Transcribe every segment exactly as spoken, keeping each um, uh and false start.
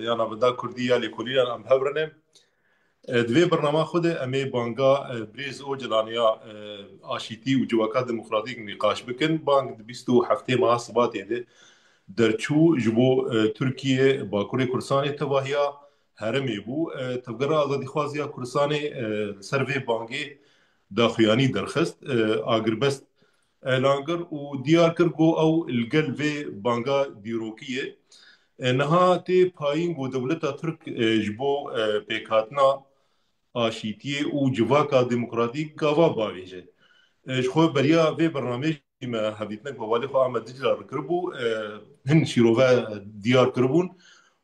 ya navenda Kurdî ya lêkolînan em bi hev re ne. E, di vê bernama xwe de em ê banga, e, Birêz Ocalan ya, e, aşîtî û civaka demokratîk nîqaş bikin. Bang di bîst û heftê meha Sibatê de derçû ji bo, e, Tirkiye, Bakurê Kurdistanê tevahiya herêmê bû. E, Tevgera Azadîxwaz ya Kurdistanê, e, li ser vê bangê daxuyanî derxist, e, agirbest elan kir û diyar kir ku ew li gel vê banga dîrokî ye. E, niha tê payîn ku dewleta Tirk, e, ji bo, e, pêkhatina aşîtiyê û civaka demokratîk gava bavêje. E, ji xwe beriya vê bernameyê jî me hevdîtinek bi hevalê xwe Amed Dicla re kiribû, e, hin şîrove diyar kiribûn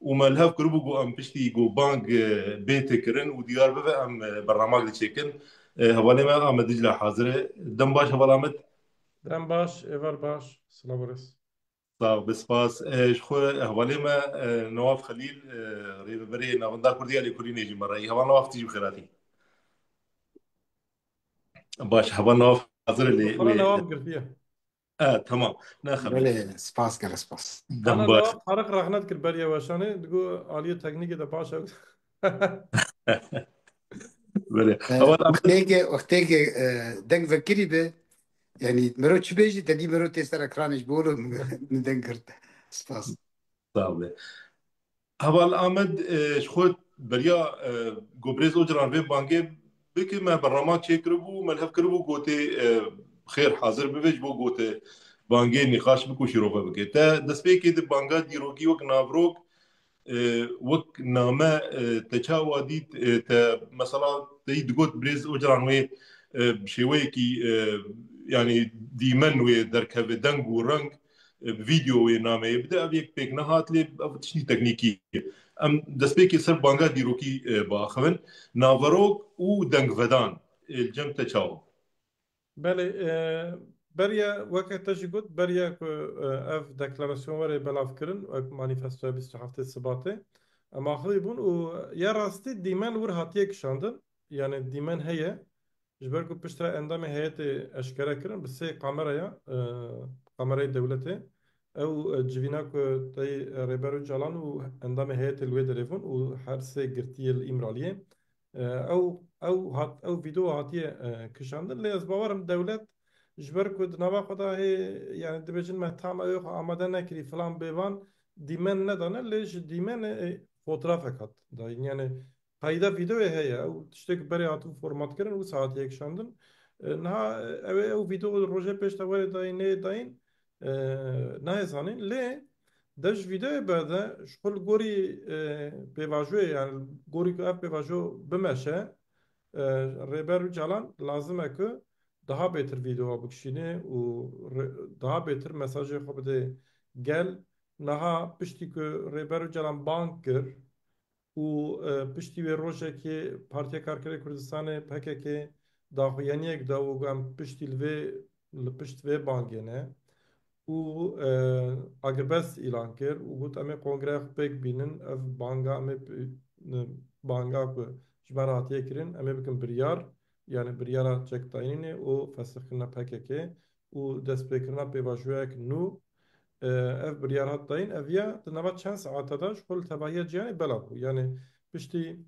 û me li hev kiribû ku em piştî ku bang, e, bê têkirin û diyar bibe, em, e, bernamak diçêkin. E, hevalê me Amed Dicla hazir e. Dem baş heval Amed. Dem baş, êvar baş. Silav û rêz. Sağ ol, spas. E, ji xwe hevalê me, e, Newaf Xelîl, e, rêveberê Navenda Kurdî ya Lêkolînê jî me re. Heval Newaf, tu jî bi xêr hatî. Baş, heval Newaf hazir e lê Xala wê. Newaf girtiye. E, tamam. Ne xebî. Belê, spas, gelek spas. Dem Ana baş. Newaf Tarık rexnet kir beriye weşanê, digo aliyê teknîkê de baş e. Belê. E, Heval Amed. Wextêke, wextêke, e, deng vekirî be, yanî mero çi bêjî, te dî mero tê ser ekranê ji bo min deng girt. Spas. Sağ ol. Heval Amed, e, ji xwe beriya, e, ku Birêz Ocalan vê bangê bike, me bernama çêkiribû, me li hev kiribû, gotê, e, xêr hazir bibe ji bo gotê bangê nîqaş bike û şîrove bike. Te destpêkê di banga dîrokî wek navrok, e, wek name, e, te çawa dît, e, te mesela te yî digot Birêz Ocalan wê, e, bi şêweyekî, e, yanî dîmen wê derkeve deng û reng, e, bi vîdeo wê nameyê bide, ev yek pêk nehat, lê ev tiştî teknîkî ye. Em destpêkê ser banga dîrokî, e, biaxivin. Naverok û dengvedan, e, li cem te çawa? Belê, e, beriye weke te jî got, beriye ku, e, ev deklarasyon were belavkirin, wek manîfestoya bîst û heftê Sibatê, em axivî bûn û ya rastî dîmen wir hatiye kişandin, yanî dîmen heye. Ji ber ku piştre endamê heyetê eşkere kirin, bi sê kameraya, e, kamerayê dewletê, ew, e, civîna ku tey, e, Rêber Ocalan û endamê heyetê li wê derê bûn û her sê girtiyê li Îmraliyê. E, ew, ew hat, ew vîdeo hatiye, e, kişandin, lê ez bawer im dewlet ji ber ku di nava xwe de hê, yanî dibêjin me tam ew xwe amade nekirî, filan bêvan, dîmen nedane, lê ji dîmenê, e, fotrafek hat dayîn. Yanî qeyda vîdeoyê heye, ew tiştek berê hatibû formatkirin, wisa hatiye kişandin. E, niha, e, ew ê ew vîdeo rojê pêş de were dayîn, neyê dayîn, e, nayê zanîn. Lê dev ji vîdeoyê berde, ji xwe li gorî, e, pêvajoyê, yanî gorî ku ev pêvajo bimeşe, e, Rêber Ocalan lazim e ku daha bêtir vîdeo bikişîne û re-, daha bêtir mesajê xwe bide gel. Niha piştî ku Rêber Ocalan bang kir, û, e, piştî wê rojekê Partiya Karkerê Kurdistanê, P K K, daxuyaniyek da û got, em piştî li vê, li pişt vê bangê ne û, e, agirbest îlan kir û got, em ê kongreya xwe pêk bînin, ev banga em ê p-, banga ku ji me re hatiye kirin, em ê bikin biryar, yanî biryara çekdayînê û fesixkirina P K K û destpêkirina pêvajoyek nû. E, ev biryar hat dayîn, ev ya di nava çend saeta de ji xwe li tevahiya cîhanê belav bû. Yanî piştî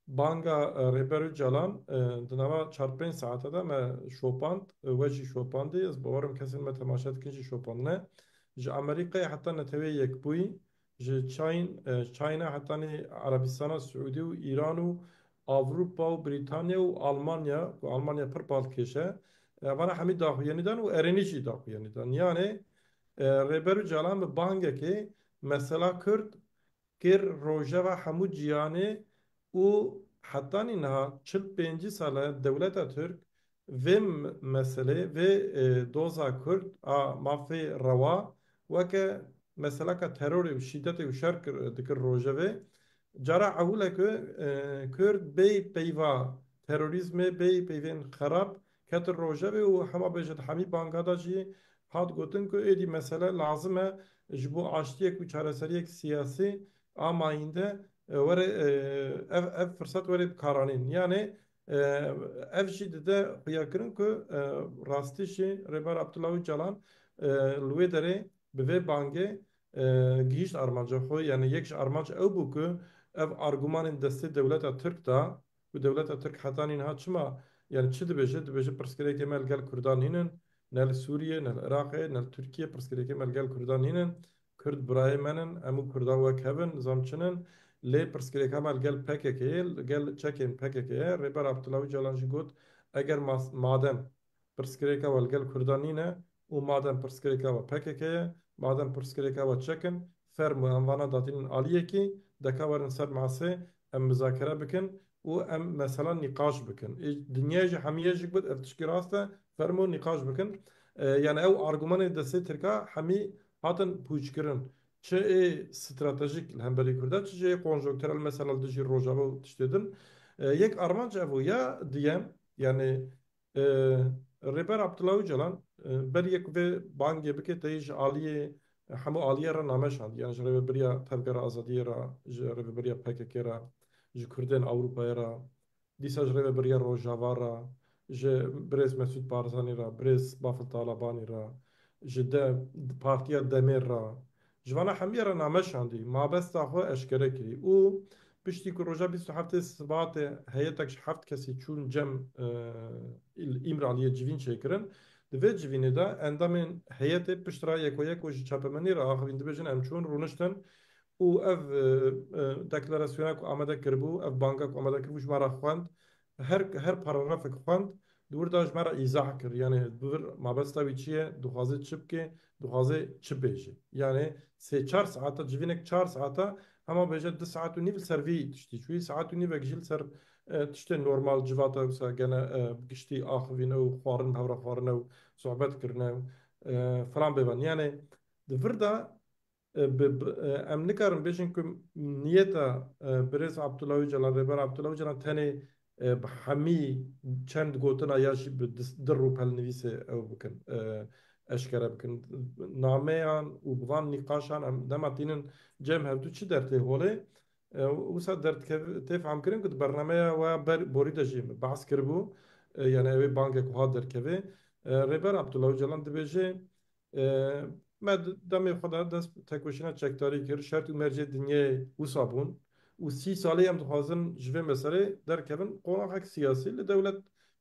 banga, e, Rêber Ocalan, e, di nava çar pênc saeta de me şopand, e, we jî şopandî, ez bawer im kesên me temaşe dikin jî şopandine. Ji Amerîkayê heta Neteweyê Yekbûyî, ji Çayn-, e, China hetanî Erebistana Siûdî û Îran û Ewropa û Brîtanya û Almanya, ku Almanya pir balkêş e, e, vana hemî daxuyanî dan û erênî jî daxuyanî dan. Yanê, e, Rêber Ocalan bi bangekê mesela Kurd kir rojeva hemû cîhanê û hetanî niha çil pêncî sale dewleta Tirk vê m-, meselê, vê, e, doza Kurd a mafê rewa weke meseleka terorê û şîdetê û şer kir, dikir rojevê. Cara ewil e ku, e, Kurd bê peyva terorîzmê, bê peyvên xerab ketin rojevê û hema bêje di hemî banga de jî hat gotin ku êdî mesele lazim e ji bo aştiyek û çareseriyek siyasî a mayînde, e, were, e, ev, ev firset were bikaranîn. Yanê, e, ev jî dide xuyakirin ku, e, rastî jî Rêber Abdullah Ocalan, e, li wê derê bi vê bangê e, gihîşt armanca xwe. Yani yek ji armanc ew bû ku ev argumanên destê dewleta Tirk da, ku dewleta Tirk hetanî niha çima, yani çi dibêje? Dibêje pirsgirêkê me li gel Kurdan nînin, ne li Sûriyê, ne li Iraqê, ne li Tirkiyê pirsgirêkê me li gel Kurdan nînin. Kurd birayê me nin, em û Kurdan wek hev in, nizam çi nin. Lê pirsgirêka me li gel P K K ye, li gel çekên P K K ye. Rêber Abdullah Ocalan jî got, eger mas-, madem pirsgirêka we li gel Kurdan nîne û madem pirsgirêka we P K K ye, madem pirsgirêka we çek in, fermo em vana datînin aliyekî, deka werin ser masê, em muzakere bikin û em mesela nîqaş bikin. Ê, dinyayê jî hemiyê jî got, ev tişkî rast e, fermo nîqaş bikin. E, yani ew argumanê destê Tirka hemî hatin pûçkirin. Çi ê stratejik li hemberî Kurda, çi jî ê konjonkturel, mesela li dijî Rojava û tiştê din. E, yek armanc ev û ya diyem, yani, e, Rêber Abdullah Ocalan, e, ber yek vê bangê bike, teyê ji aliyê, hemû aliyê re name şand. Yani ji rêveberiya Tevgera Azadiyê re, ji rêveberiya P K K re, ji Kurdên Ewropayê re, dîsa ji rêveberiya Rojava re, ji birêz Mesûd Barzanî re, birêz Bafil Talabanî re, ji de, Partiya Demê re, ji vana hemiyê re name şandî, mabesta xwe eşkere kirî û piştî ku roja bîst û heftê Sibatê heyetek ji heft kesî çûn cem, e, îl-, Îmraliyê civîn çêkirin, di vê civînê de endamên heyetê pişt re yeko yeko ji çapemenî re axivîn, dibêjin, em çûn rûniştin û ev, e, e, deklarasyona ku amade kiribû, ev banga ku amade kiribû ji me re xwend, her, her paragrafek xwend, di wir de ji me re îzah kir. Yani bi vir mabesta wî çi ye, dixwaze çi bike, dixwaze çi bêje. Yani sê çar saeta, civînek çar saeta, hema bêje du saet û nîv li ser vî tiştî çûyî, saet û nîvek jî li ser, e, tiştên normal, civata wisa gene, e, giştî axivîne û xwarin, bi hev re xwarine û sohbet kirine û, e, filan bêvan. Yani di vir de e, bi, bi, e, em nikarin bêjin ku niyeta, e, birêz Abdullah Ocalan, Rêber Abdullah Ocalan tenê, e, bi hemî çend gotina ya jî bi dis-, du rûpel nivîsê ew bikin, e, eşkere bikin. Nameyan û bi van nîqaşan em dema tînin cem hevdu çi dertê holê, e, wisa derdikev-, tê fehmkirin ku di bernameya we ber-, borî de jî me behs kiribû, e, yani ew ê bangek wiha derkeve. E, Rêber Abdullah Ocalan dibêje, E, me d-, demê xwe de dest bi tekoşîna çekdarî kir. Şert û mercê dinyayê wisa bûn. Û sî salê em dixwazin ji vê meselê derkevin. Qonaxek siyasî li dewlet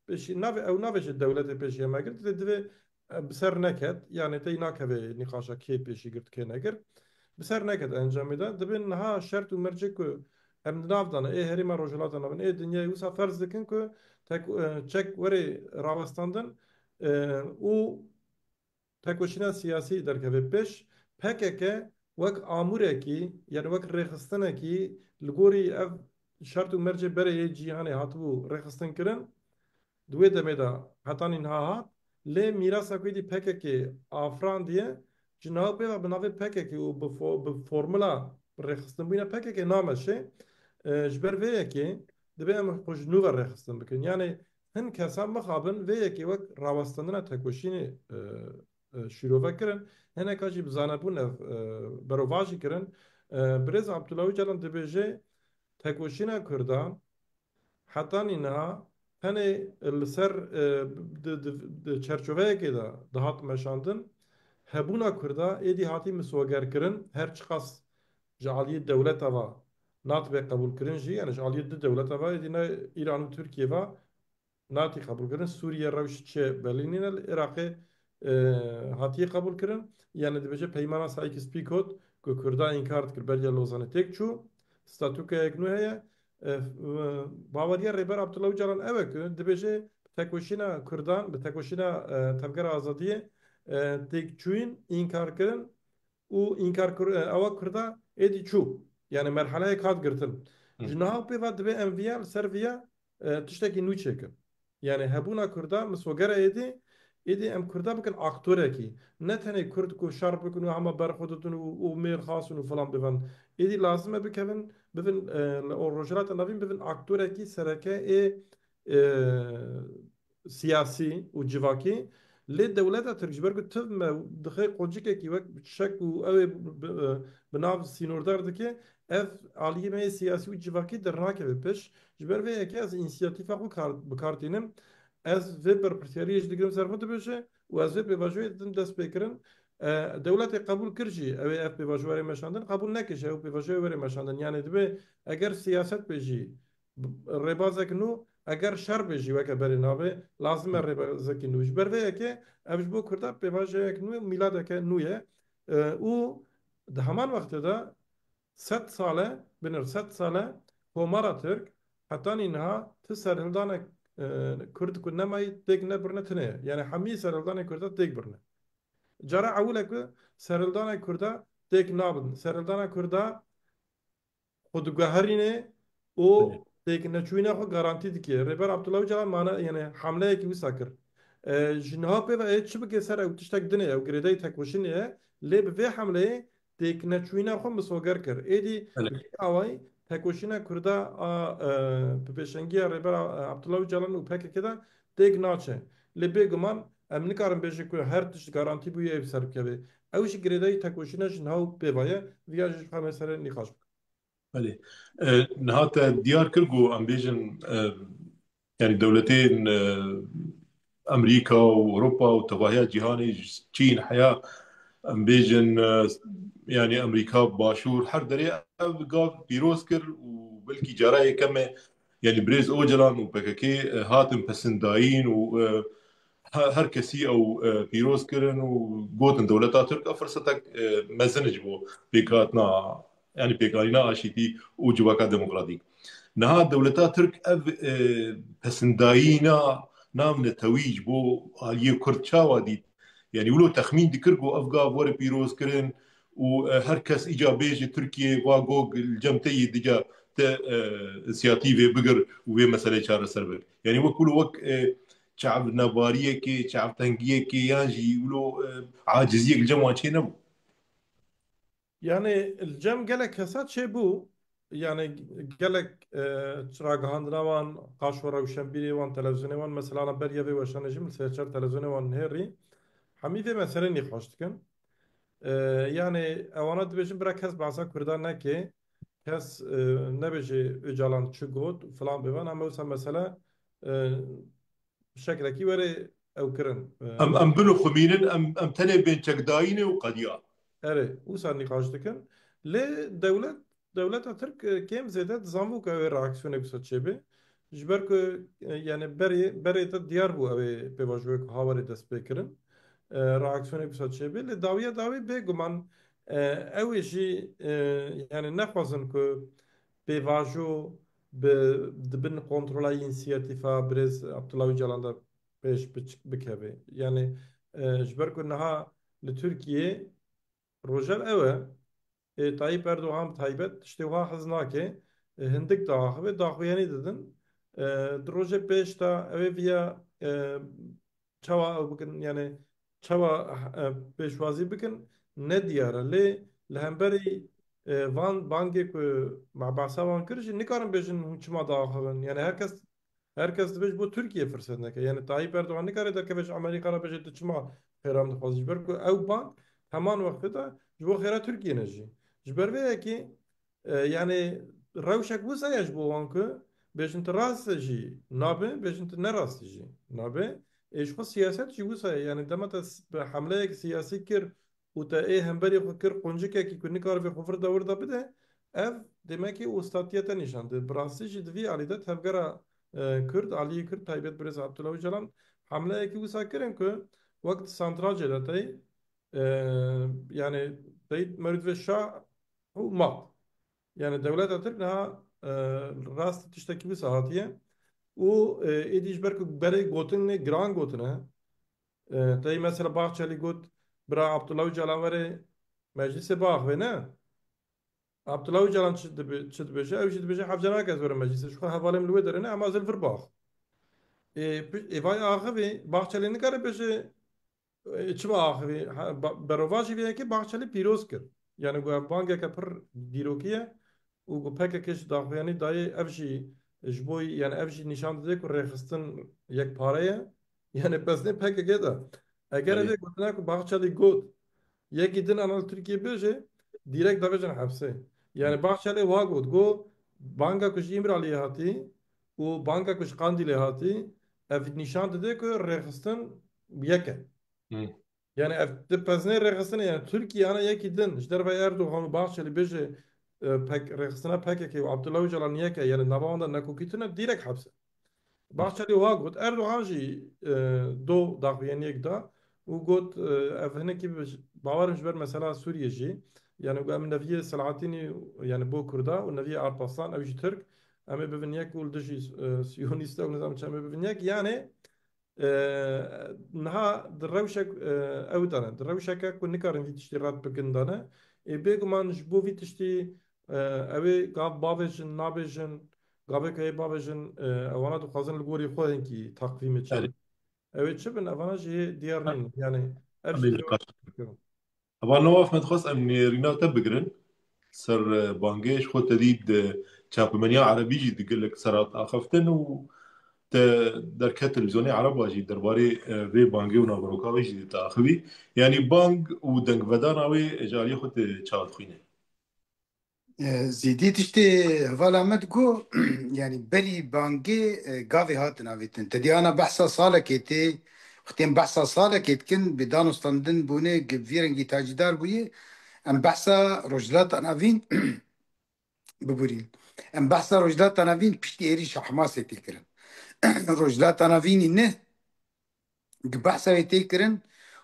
pêşî navê, ew navê ji dewletê pêşiya me girt. Lê divê, e, bi ser neket. Yani tey nakeve nîqaşa kê pêşî girt, kê negirt. Bi ser neket encamê de. Dibê niha şert û mercê ku em di nav de ne, ê herêma Rojhilata Navîn, ê dinyayê wisa ferz dikin ku tek-, e, çek were rawestandin, e, û tekoşîna siyasî derkeve pêş, P K K wek amûrekî, yani wek rêxistinekî li gorî ev şert û mercê berê yê cîhanê hatibû rêxistin kirin, di wê demê de hetanî niha hat, lê mîrasa ku êdî P K K afrandiye, ji niha pê ve bi navê P K K û bi fo-, bi formula rêxistinbûna P K K nameşe. E, ji ber vê yekê divê em xwe ji nû ve rêxistin bikin. Yani hin kesan mixabin vê yekê wek rawestandina tekoşînê, e, e, şîrove kirin. Hineka jî bi zanebûn ev, e, berovajî kirin. E, birêz Abdullah Ocalan dibêje, tekoşîna Kurdan hetanî niha tenê li ser, e, di, di, di çerçoveyekê de dihat meşandin. Hebûna Kurda êdî hatî misogerkirin, her çiqas ji aliyê dewleta ve natibe qebûlkirin jî, yani ji aliyê du dewleta ve, êdî ne Îran û Tirkiye ve natî qebûlkirin. Sûriye rewş çi belî nîne, li Iraqê, e, hatiye qebûlkirin. Yani dibêje peymana Sykes-Picot ku Kurda înkar dikir beriya Lozanê têk çû. Statûkeyek nû heye. E, e, baweriya Rêber Abdullah Ocalan ew e ku dibêje tekoşîna Kurdan, bi tekoşîna, e, Tevgera Azadiyê, e, têkçûyîn, înkarkirin û înkarkir-, e, ewa Kurda êdî çû. Yani merheleyek hat girtin. Hı. Ji niha pê ve divê em viya, li ser viya, e, tiştekî nû çêkin. Yani hebûna Kurda misoger e êdî, êdî em Kurda bikin aktorekî. Ne tenê Kurd ku şer bikin û hema berxwe didin û, û mêr xasin û filan bivan. Êdî lazim e bikevin, bivin, e, li o Rojhilata Navîn bivin aktorekî sereke ê, e, siyasî û civakî. Lê dewleta Tirk ji ber ku tiv me dixe qocikekî wek çek û ew ê bi, bi, bi nav sînordar dike, ev aliyê me yê siyasî û civakî dernakeve pêş. Ji ber vê yekê ez însiyatîfa xwe kar, bi kar tînim. Ez vê berpirsiyariyê jî digirim ser xwe dibêje û ez vê pêvajoyê didim dest pê kirin. E, dewletê qebûl kir jî, ew ê ev pêvajo were meşandin, qebûl nekir jî, ew pêvajoyê were meşandin. Yanî dibe eger siyaset be jî, b-, rêbazek nû, eger şer be jî weke berê nabe, lazim e rêbazekî nû. Ji ber vê yekê ev ji bo Kurda pêvajoyek nû ye, mîladeke nû ye. E, û di heman wextê de sed sal e, binir sed sal e, Komara Tirk hetanî niha ti serhildanek, e, Kurd ku nemayî têk nebirine tune ye. Yanî hemî serhildanê Kurda têk birine. Cara ewil e ku serhildanê Kurda têk nabin. Serhildana Kurda xwe diguherîne û Belê. têkneçûyîna xwe garantî dike. Rêber Abdullah Ocalan mane, yanî hamleyekî wisa kir. E, ji niha pê ve ê çi bike ser ew tiştek din e, ew girêdayî tekoşînê ye, lê bi vê hamleyê têkneçûyîna xwe misoger kir. Êdî Belê. bi vî awayî tekoşîna Kurda a, e, bi pêşengiya Rêber A-, Abdullah Ocalan û P K K de têk naçe. Lê bêguman em nikarin bêjin ku her tişt garantî bûye ew ser bikeve. Ew jî girêdayî tekoşîna ji niha û pê ve ye. Viya jî ji xwe em ê serê nîqaş bikin. Belê. E, niha te diyar kir ku em bêjin, e, yanî dewletên, e, Amerîka û Ewropa û tevahiya cîhanê ji Çîn heya, em bêjin, e, yanî Amerîka Başûr her derê ev gav pîroz kir û belkî cara yekem e, yanî birêz Ocalan û P K K, e, hatin pesindayîn û, e, he-, her kesî ew, e, pîroz kirin û gotin dewleta Tirk ev firsetek, e, mezin e ji bo pêkhatina, yanî pêkanîna aşîtî û civaka demokratîk. Niha dewleta Tirk ev, e, pesindayîna nav netewî ji bo aliyê Kurd çawa dît? Yanî wilo texmîn dikir ku ev gav were pîroz kirin û, e, her kes îca bêje Tirkiye va gog li cem te yê dica te, e, însiyatîvê bigir û vê meseleyê çareser bik. Yanî wek wilo wek, e, çavnebariyekê, çavtengiyekê yan jî wilo, e, aciziyek li cem wan çê nebû. Yanî li cem gelek kesa çêbû, yanî gelek, e, ragihandina wan, qaşo rewşenbîrê wan, televîzyonê wan, mesela beriya vê weşanê jî min sê çar televîzyonê wan nihêrî, hemî vê meselê nîqaş dikin. E, yanî ewana dibêjin bira kes behsa Kurdan neke, kes, e, nebêje Ocalan çi got û filan bêvan, ama wisa mesele, e, şeklekî were ew kirin. E, Em, em bin û xwimînin, em, em tenê bên çekdayînê û qediya. Erê, wisa nîqaş dikin. Lê dewlet, dewleta Tirk, e, kêm zêde dizanbû ku ew ê reaksiyonê wisa çêbe. Ji ber ku, e, yani berê, berê te diyar bû ew ê pêvajoyek ha were dest pê kirin. E, reaksiyonê wisa çêbe. Lê dawiya dawî bêguman, e, ew ê jî, e, yani nexwazin ku pêvajo bi, di bin kontrola însiyatîfa birêz Abdullah Ocalan de pêş biç-, bikeve. Yani, e, ji ber ku niha li Tirkiye rojel ew e, ê, Tayyip Erdogan bi taybet tiştê wiha hez nake, e, hindik diaxive, daxuyanî didin. E, di rojê pêş de ew ê viya, e, çawa ew bikin, yani çawa, e, pêşwazî bikin, ne diyar e. Lê li hemberî, e, van bangê ku me behsa wan kir jî nikarin bêjin hûn çima diaxivin. Yani her kes, her kes dibêje bo Tirkiye firset neke. Yani Tayyip Erdogan nikare derkeve ji Amerîka re bêje tu çima xêra min dixwazî. Ji ber ku ew bang heman wextê de ji bo xêra Tirkiye ne jî. Ji ber vê yekê E, yani rewşek wisa ye ji bo wan ku bêjin tu rast e jî nabe, bêjin tu ne rast e jî nabe. Ê, ji xwe siyaset jî wisa ye. Yani dema te s-, bi hemleyek siyasî kir û te ê hemberî xwe kir quncikekî ku nikaribe xwe vir de wir de bide, ev demekî ostatiye te nîşan dide. Bi rastî jî di vî alî de tevgera, e, Kurd, aliyê Kurd, taybet birêz Abdullah Ocalan hemleyekî wisa kirin ku wek di santracê de tey, e, yani tey merût ve şah û mat. Yani dewleta Tirk niha, e, rast tiştekî wisa hatiye û, e, êdî ji ber ku berê gotinê giran gotine, e, tey mesela Bahçelî got, bira Abdullah Ocalan were meclisê biaxive, ne? Abdullah Ocalan çi dibe-, çi dibêje? Ew jî dibêje hevce nake ez werim meclisê. Ji xwe hevalê min li wê derê ne, em a zil vir biax. Ê, pi-, ê vay axivî, Bahçelî nikare bêje, e, çima axivî? Ha, ba-, berovajî vê yekê Bahçelî pîroz kir. Yani ku ev bangeke pir dîrokî ye û ku P K K jî daxuyanî dayê, ev jî ji bo, yani ev jî nîşan dide ku rêxistin yekpare ye. Yani pesnê P K K de. Eger Belê. Vê gotina ku Bahçelî got, yekî din ana li Tirkiyê bêje, dîrek davêjin hepsê. Yani Hı. Bahçelî wa got, got, banga ku ji Îmraliyê hatî û banga ku ji Qandîlê hatî, ev nîşan dide ku rêxistin yek e. Hı. Yani ev di pezinê rêxistinê, yani Tirkiye ana yekî din, ji derveyî Erdogan û Bahçelî bêje, e, pek, rêxistina P K K û Abdullah Ocalan yek e, yani nava wan de nekokî tune, direkt hepse. Bahçelî wa got, Erdogan jî, e, do daxuyaniyek da û got, e, ev hinekî bi-, bawerim ji ber mesela Sûriye jî, yani em neviyê Selahattinî, yani bo Kurda û neviyê Alparslan, ew jî Tirk, em ê bibin yek û li dijî, e, Siyonîst ew nizam çi em ê bibin yek, yani, e, niha di rewşek, e, ew dane, di rewşeke ku nikarin vî tiştî red bikin dane. Ê bêguman ji bo vî tiştî, e, ew ê gav bavêjin, nabêjin, gavê ku hê bavêjin, e, ewana dixwazin li gorî xwe hinkî takvîmê çi Erê. bin. Ew ê çi bin, evana jî hê diyar Ha, nîn. Yani ev em jî ê li diyar qas. Evan Newaf, me dixwest em nêrîna te bigirin ser, e, bangê, ji xwe te dît di çapemeniya erebî jî di gelek ser hat axiftin û te derket televîzyonê ereba jî derbarê, e, vê bangê û naveroka wê jî te axivî. Yanî bang û dengvedana wê ji aliyê xwe te çawa dixwîne? E, zêdî tiştê hevala me digo, yani berî bangê, e, gavê hatin avêtin. Te dî ana behsa salekê tê, wextên behsa salekê dikin, bi danûstandin bûne, gi-, vî rengî tacîdar bûye, em behsa Rojhilata Navîn bibûrîn. Em behsa Rojhilata Navîn piştî êrîşa Hamasê tê kirin. Rojhilata Navînî ne, Gi behsa wê tê kirin,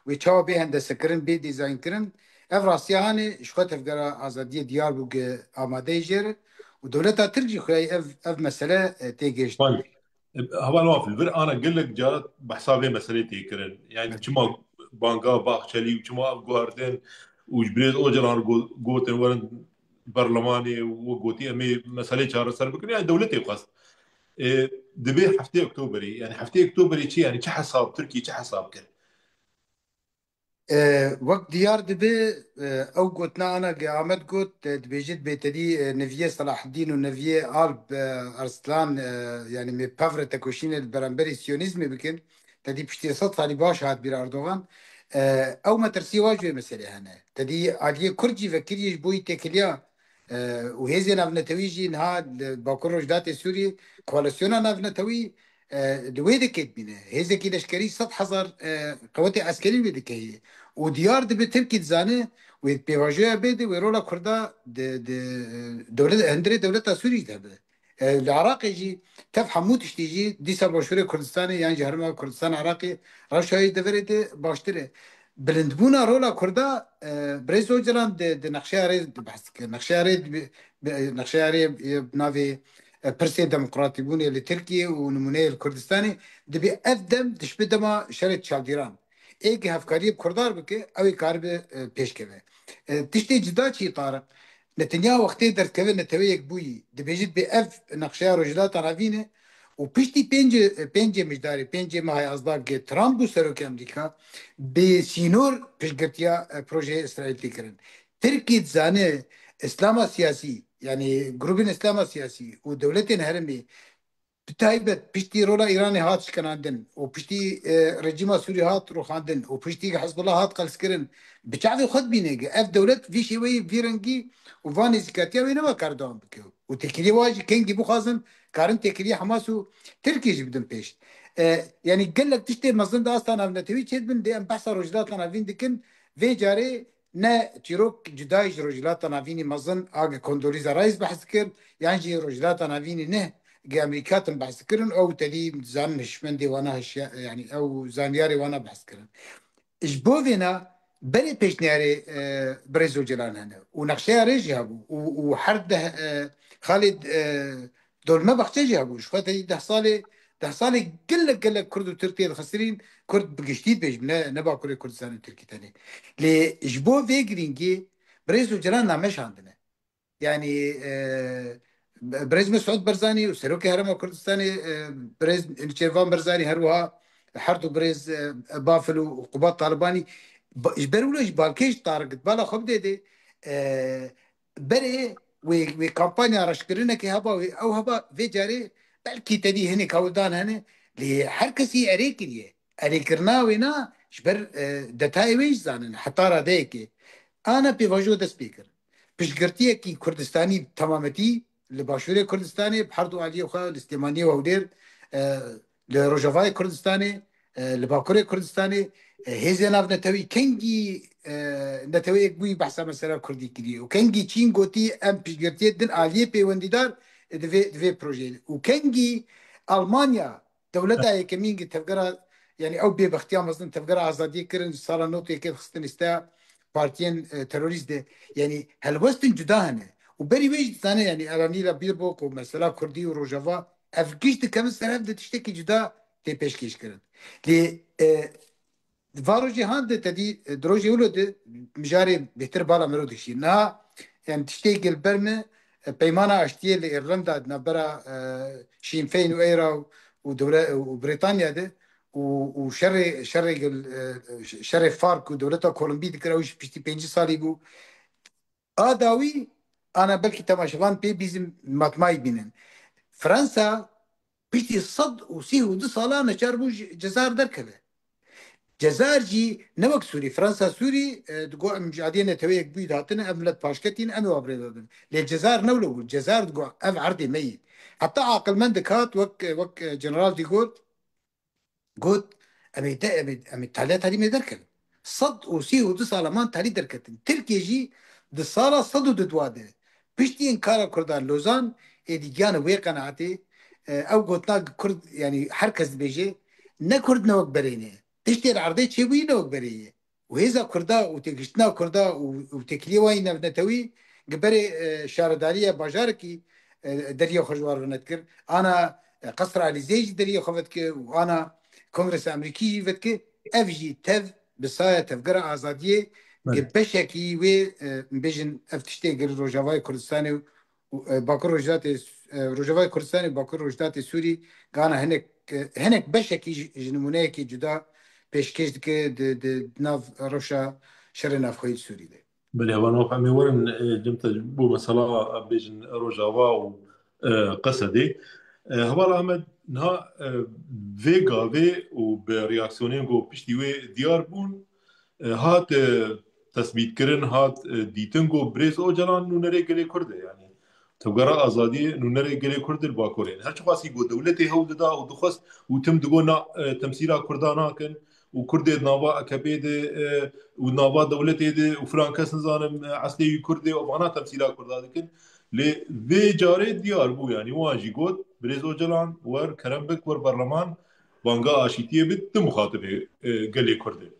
wê çawa bê hendesekirin, bê dîzaynkirin. Ev rastiya hanê ji xwe Tevgera Azadiyê diyar bû, gi amadeyê jê re û dewleta Tirk jî xweyayî ev, ev mesele, e, tê gihiştin. Van, e, heval Wafil, vir ana gelek cara behsa vê meselê tê kirin. Yani Evet. çima banga Bahçelî û çima ev guherdin û ji Birêz Ocalan re go-, gotin werin berlemanê û gotî em ê meselê çareser bikin. Yani dewletê xwest. E, dibê heftê Oktoberê, yani heftê Oktoberê çi, yani çi hesab, Tirkiye çi hesab kir? E, wek diyar dibe, e, ew gotina ana ge Amed got, e, dibêjit bê tedî, e, neviyê Selaheddîn û neviyê Alp, e, Arslan, e, yani me pevre tekoşînê li beramberî Siyonîzmê bikin. Tedî piştî sed salî baş hat bîr Erdogan. E, ew metirsî wa ji wê meselê hene. Tedî aliyê Kurd jî vekirî ji bo yî têkiliya E, û hêzên navnetewî jî niha li Bakur Rojhilatê Sûriyê koalîsyona navnetewî, e, li wê dikê dibîne. Hêzekî leşkerî sed hezar, e, qewetê eskerî wê dike heye. Û diyar dibe Tirkî dizane wê pêvajoya bê de wê rola Kurda di, di, e, dewlet, hundirê dewleta Sûrî de hebe. E, li Iraqê jî tev hemû tiştî jî dîsa Başûrê Kurdistanê yan jî Herêma Kurdistan Iraqê rewşa wê deverê de baştir e. Bilindbûna rola Kurda, e, Birêz Ocalan di, di nexşeya rê de behs dike. Nexşeya rê dibe, bi, nexşeya rê, e, bi navê, e, pirsê demokratîbûnê li Tirkiye û nimûneyê li Kurdistanê dibe ev dem dişbe dema şerê çaldîran. Ê gi hevkariyê bi Kurdan re bike, ew ê karibe, e, pêş keve. E, tiştê cida çi Tariq? Netanya wextê derdikeve Neteweyek bûyî, dibêjit bê ev nexşeya Rojhilata Navîn e û piştî pêncê, pêncê mijdarê, pêncê meha Yazda ge Trump bû serokê Amerîka, bi sînor piştgirtiya, e, projeyê Îsraîl tê kirin. Tirkî dizane Îslama siyasî, yanî grûbên Îslama siyasî û dewletên herêmê bi taybet piştî rola Îranê hat şikenandin û piştî, e, rejîma Sûrî hat rûxandin û piştî Hizbullah hat qelskirin, bi çavê xwe dibîne ge ev dewlet vî şêweyî, vî rengî û van nêzîkatiya wê nema kar dewam bike. Û têkiliyê wa jî kengî bixwazin, karin têkiliyê Hamas û Tirkiyê jî bidin pêş. E, yanî gelek tiştê mezin di asta navnetewî çêdibin, dê em behsa Rojhilata Navîn dikin. Vê carê ne çîrok cudayî ji Rojhilata Navînî mezin a gi Condoleezza Rice behs dikir, yan jî Rojhilata Navînî ne gi Amerîka tim behs dikirin, ew tedî zanin hişmendê wana hişya-, yanî ew zanyarê wana behs kirin. Ji bo vêna berê pêşniyarê, e, Birêz Ocalan hene û nexşeya rê jî hebû û, û her deh, e, Xalid, e, Dolme Baxçe jî hebû. Ji xwe tedî deh salê, deh salê gelek gelek Kurd û Tirk tê dixistirîn, Kurd bi giştî dibêjim, ne, ne Bakurê Kurdistanê û Tirkî tenê. Lê ji bo vê girîngî Birêz Ocalan name şandine. Yanî, e, Birêz Mesûd Barzanî û Serokê Herêma Kurdistanê, e, Birêz Nêçîrvan Barzanî her wiha her du birêz, e, Bafil û Qubat Talibanî ba-, ji ber wilo jî balkêş Tariq di bala xwe bidê de, e, berê wê, wê kampanya reşkirinekê heba wê, ew heba vê carê belkî tedî hinek hewldan hene, lê her kesî erê kiriye. Erêkirina wê na ji ber, e, detayê wê jî zanin, heta radeyekê. Ana pêvajo dest pê kir. Piştgirtiyekî Kurdistanî bi temametî li Başûrê Kurdistanê, bi her du aliyê xwe, li Silêmaniyê û Hewlêr, e, li Rojavayê Kurdistanê, e, li Bakurê Kurdistanê, e, hêzên navnetewî kengî, e, Neteweyê Yekbûyî behsa mesela Kurdî kiriye û kengî Çîn gotî em piştgirtiyê din aliyê pêwendîdar, e, di vê, di vê projeyê de. Û kengî Almanya, dewleta yekemîn ki tevgera, yani ew bêbextiya mezin tevgera azadiyê kirin, sala notê yekê xistin lîsteya partiyên, e, terorîst de. Yani helwestin cuda hene. Û berî wê jî dizane, yani Eranî re bîr bo ku mesela Kurdî û Rojava ev giş dikevin ser hev de tiştekî cuda tê pêşkêş kirin. Lê, e, va rojê han de tedî, e, di rojê wilo de mijarê bêhtir bala mero dikişî. Niha, yani tiştê gel ber me, e, peymana aştiyê li Îrlanda di navbera, e, Şîn Feyn û Eyra û dewle-, û Brîtanya de û, û şerê, şerê gel, e, şerê Fark û dewleta Kolombî dikir, ew jî piştî pêncî salî bû. A dawî ana belkî temaşevan pê bîzim matmayî bînin. Fransa piştî sed û sî û du sala neçar bû ji Cezayir derkeve. Cezayir jî ne wek Sûrî. Fransa Sûrî, e, digo em ji aliyê Neteweyê Yekbûyî de hatine, ev milet paşketîn, em ê wa birêve bin. Lê Cezayir ne wilo bû. Cezayir digo ev erdê me yî. Heta aqilmendek hat wek, wek, e, General de Gaulle, got, em ê de, em ê, em ê taliya talîmê derkevin. Sed û sî û du sala man talî derketin. Tirkiye jî di sala sed û du de piştî înkara Kurdan Lozan êdî giyane wê qenaetê, e, ew gotina Kurd, yani her kes dibêje, ne Kurd ne wek berê ne. Tiştê li erdê çêbûyî ne wek berê ye. Û hêza Kurda û têgihiştina Kurda û, û têkiliyê wan yî navnetewî gi berê, e, şaredariya bajarekî, e, deriyê xwe ji wan re vedikir. Ana, e, Qesra Elîzeyê jî deriyê xwe vedike û ana Kongresa Amerîkî jî vedike. Ev jî tev bi saya tevgera azadiyê Belê. gi beşekî wê, e, bêjin ev tiştê gel Rojavayê Kurdistanê û, e, Bakur Rojhilatê, e, Rojavayê Kurdistanê û Bakur Rojhilatê Sûrî gana hinek, e, hinek beşekî ji, ji nimûneyekî cuda pêşkêş dike di, di nav rewşa şerê navxweyî li Sûrî de. Belê, hevalno, em ê werin, e, cem te bo mesela, em bêjin Rojava û, e, Qesedê. E, Heval Ahmed, niha, e, vê gavê û bi reaksiyonên ku piştî wê diyar bûn, e, hat, e, tesbîtkirin, hat, e, dîtin ku Birêz Ocalan nûnerê gelê Kurd e, yani Tevgera Azadiyê nûnerê gelê Kurd li Bakurê ne. Her çiqasî ku dewletê hewl dida û dixwest û tim digo na, e, temsîla Kurda nakin û Kurdê di nava A K P'ê de, e, û nava dewletê de û filan kes nizanim, e, eslê wî Kurd e û vana temsîla Kurda dikin. Lê vê carê diyar bû, yani wan jî got, Birêz Ocalan wer kerem bik, wer berleman, banga aşîtiyê bid, tu muxatibê, e, gelê Kurd e.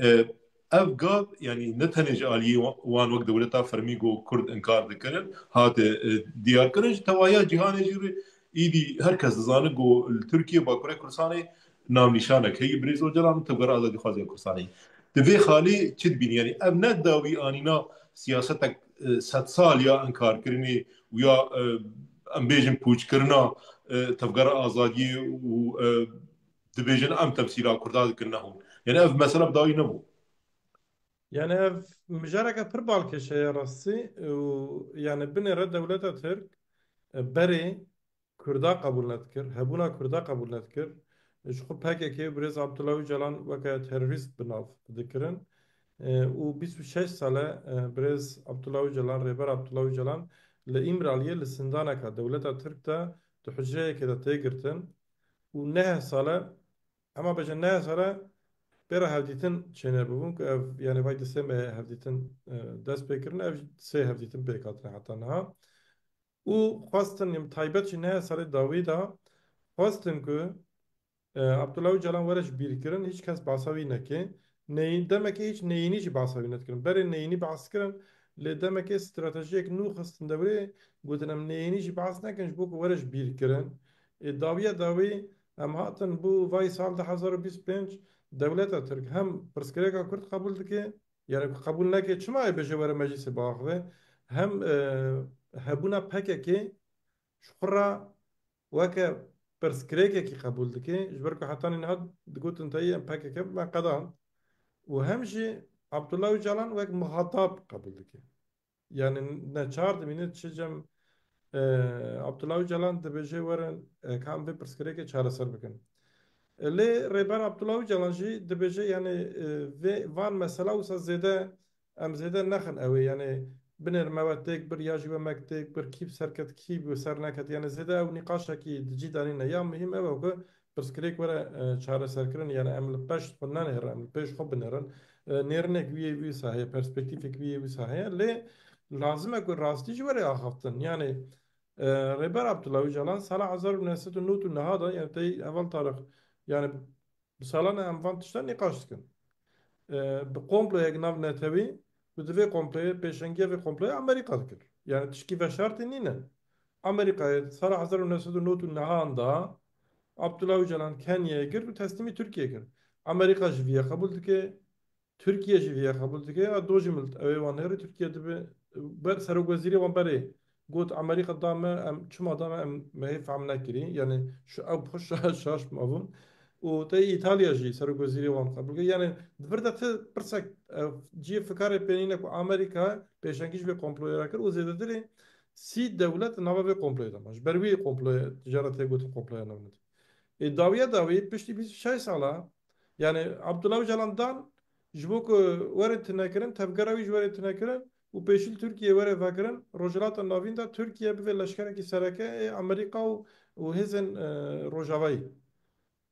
E, ev gav, yani ne tenê ji aliyê wa-, wan wek dewleta fermî ku Kurd inkar dikirin, hate, e, diyarkirin, ji tevahiya cîhanê jî re îdî her kes dizane ku li Tirkiye Bakurê Kurdistanê navnîşanek heye Birêz Ocalan û Tevgera Azadîxwaziya Kurdistanê. Di vê xalê çi dibînî? Yani ev ne dawî anîna siyasetek, e, sedsal ya inkarkirinê û ya, e, em bêjin pûçkirina, e, Tevgera Azadiyê û, e, dibêjin em temsîla Kurda dikin, ne hûn. Yani ev mesela bi dawî nebû. Yani ev mijareke pir balkêş e ya rastî û yani binêre dewleta Tirk, e, berê Kurda qebûl nedikir, hebûna Kurda qebûl nedikir. Ji xwe P K K û birêz Abdullah Ocalan weke terorîst bi nav dikirin. E, û bîst û şeş sal e, e, birêz Abdullah Ocalan, Rêber Abdullah Ocalan li Îmraliyê li zindaneka dewleta Tirk de di hucreyekê de tê girtin. Û neh sal e, ema bêje neh sal e, pê re hevdîtin çênebûbûn ku ev, yani vay di sê mehê hevdîtin, e, dest pê kirin, ev sê hevdîtin pêk hatine heta niha. Û xwestin, yem taybet jî neh salê dawî de xwestin ku, e, Abdullah Ocalan were ji bîr kirin, hiç kes behsa wî neke. Neyîn, demekê hiç neyînî jî behsa wî nedikirin. Berê neyînî behs kirin, lê demekê stratejiyek nû xistin dewrê, gotin em neyînî jî behs nekin ji bo ku were ji bîr kirin. Ê, dawiya dawî em hatin bû vay sal du hezar û bîst û pênc, dewleta Tirk hem pirsgirêka Kurd qebûl dike, yani ku qebûl neke, çima ê bêje were meclîsê biaxive? Hem, e, hebûna P K K ji xwe re weke pirsgirêkekî qebûl dike, ji ber ku hetanî niha digotin teyî em P K K me qedand û hem jî Abdullah Ocalan wek muhatab qebûl dike. Yani neçar dimîne çi cem, e, Abdullah Ocalan dibêje werin, e, ka em vê pirsgirêkê çareser bikin. E, lê Rêber Abdullah Ocalan jî dibêje, yani, e, vê, van mesela wisa zêde, em zêde nexin ew ê, yani binêr me we têk bir ya jî we mek têk bir, kî bi ser ket, kî bi ser neket, yani zêde ew nîqaşekî di cî de nîne. Ya muhîm ew e ku pirsgirêk were, e, çareserkirin, yani em li peşt xwe nenêrin, em li pêş xwe binêrin. E, nêrinek wî yê wî saheye, perspektîfek wî yê wî saheye, lê lazim e ku rastî jî were axaftin. Yani, e, Rêber Abdullah Ocalan sala hezar û neh sed û nod û neh de, yani tey heval tarix, yani bi salan em van tiştan nîqaş dikin. E, bi komployek navnetewî, ku divê komployê, pêşengiya vê komployê Amerîka dikir. Yani tişkî veşartî nîne. Amerîkayê sala hezar û neh sed û nod û neh de Abdullah Ocalan Kenyayê girt û teslîmî Tirkiyê kir. Amerîka jî viya qebûl dike, Tirkiye jî viya qebûl dike. Ya do jî milt ew ê wan nêrî Tirkiye dibe ber serokwezîrê wan berê got, Amerîka da me, em çima da me, em me hê fehm nekirî. Yani şu ew xwe şa-, şaş mabûn. Û te Îtalya jî serokwezîrê wan qebûl kir. Yani di vir de ti pirsek, e, cihê fikarê pê nîne ku Amerîka pêşengî ji vê komployê re kir û zêdetirê sî dewlet di nava vê komployê de ma. Ji ber wî komployê tijara tê gotin komploya navnetewî. Ê dawiya dawî piştî bîst û şeş sala, yani Abdullah Ocalan dan ji bo ku were tunekirin, tevgera wî ji were tunekirin û pêşî li Tirkiyê were vekirin, Rojhilata Navîn de Tirkiye bibe leşkerekî sereke ê Amerîka û, û hêzên, e, Rojavayî.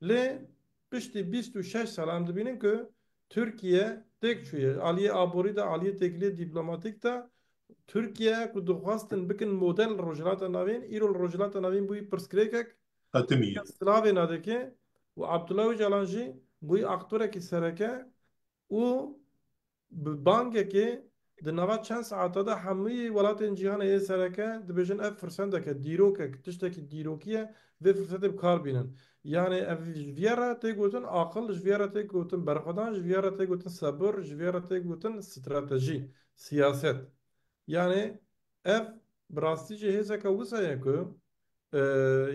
Lê piştî bîst û şeş sala em dibînin ku Tirkiye têk çûye. Aliyê aborî de, aliyê têkiliyê dîplomatîk de Tirkiye ku dixwestin bikin model Rojhilata Navîn, îro li Rojhilata Navîn bûyî pirsgirêkek, Qetimî. Silavê nadike û Abdullah Ocalan jî bûyî aktorekî sereke û bi bangekê di nava çend saeta de hemûyî welatên cîhanê yê sereke dibêjin ev firsendeke, dîrokek, tiştekî dîrokî ye, vê firsetê bi kar bînin. Yani ev ji viya re tê gotin aqil, ji viya re tê gotin berxwedan, ji viya re tê gotin sebir, ji viya re tê gotin stratejî, siyaset. Yani ev bi rastî jî hêzeke wisa ye ku, e,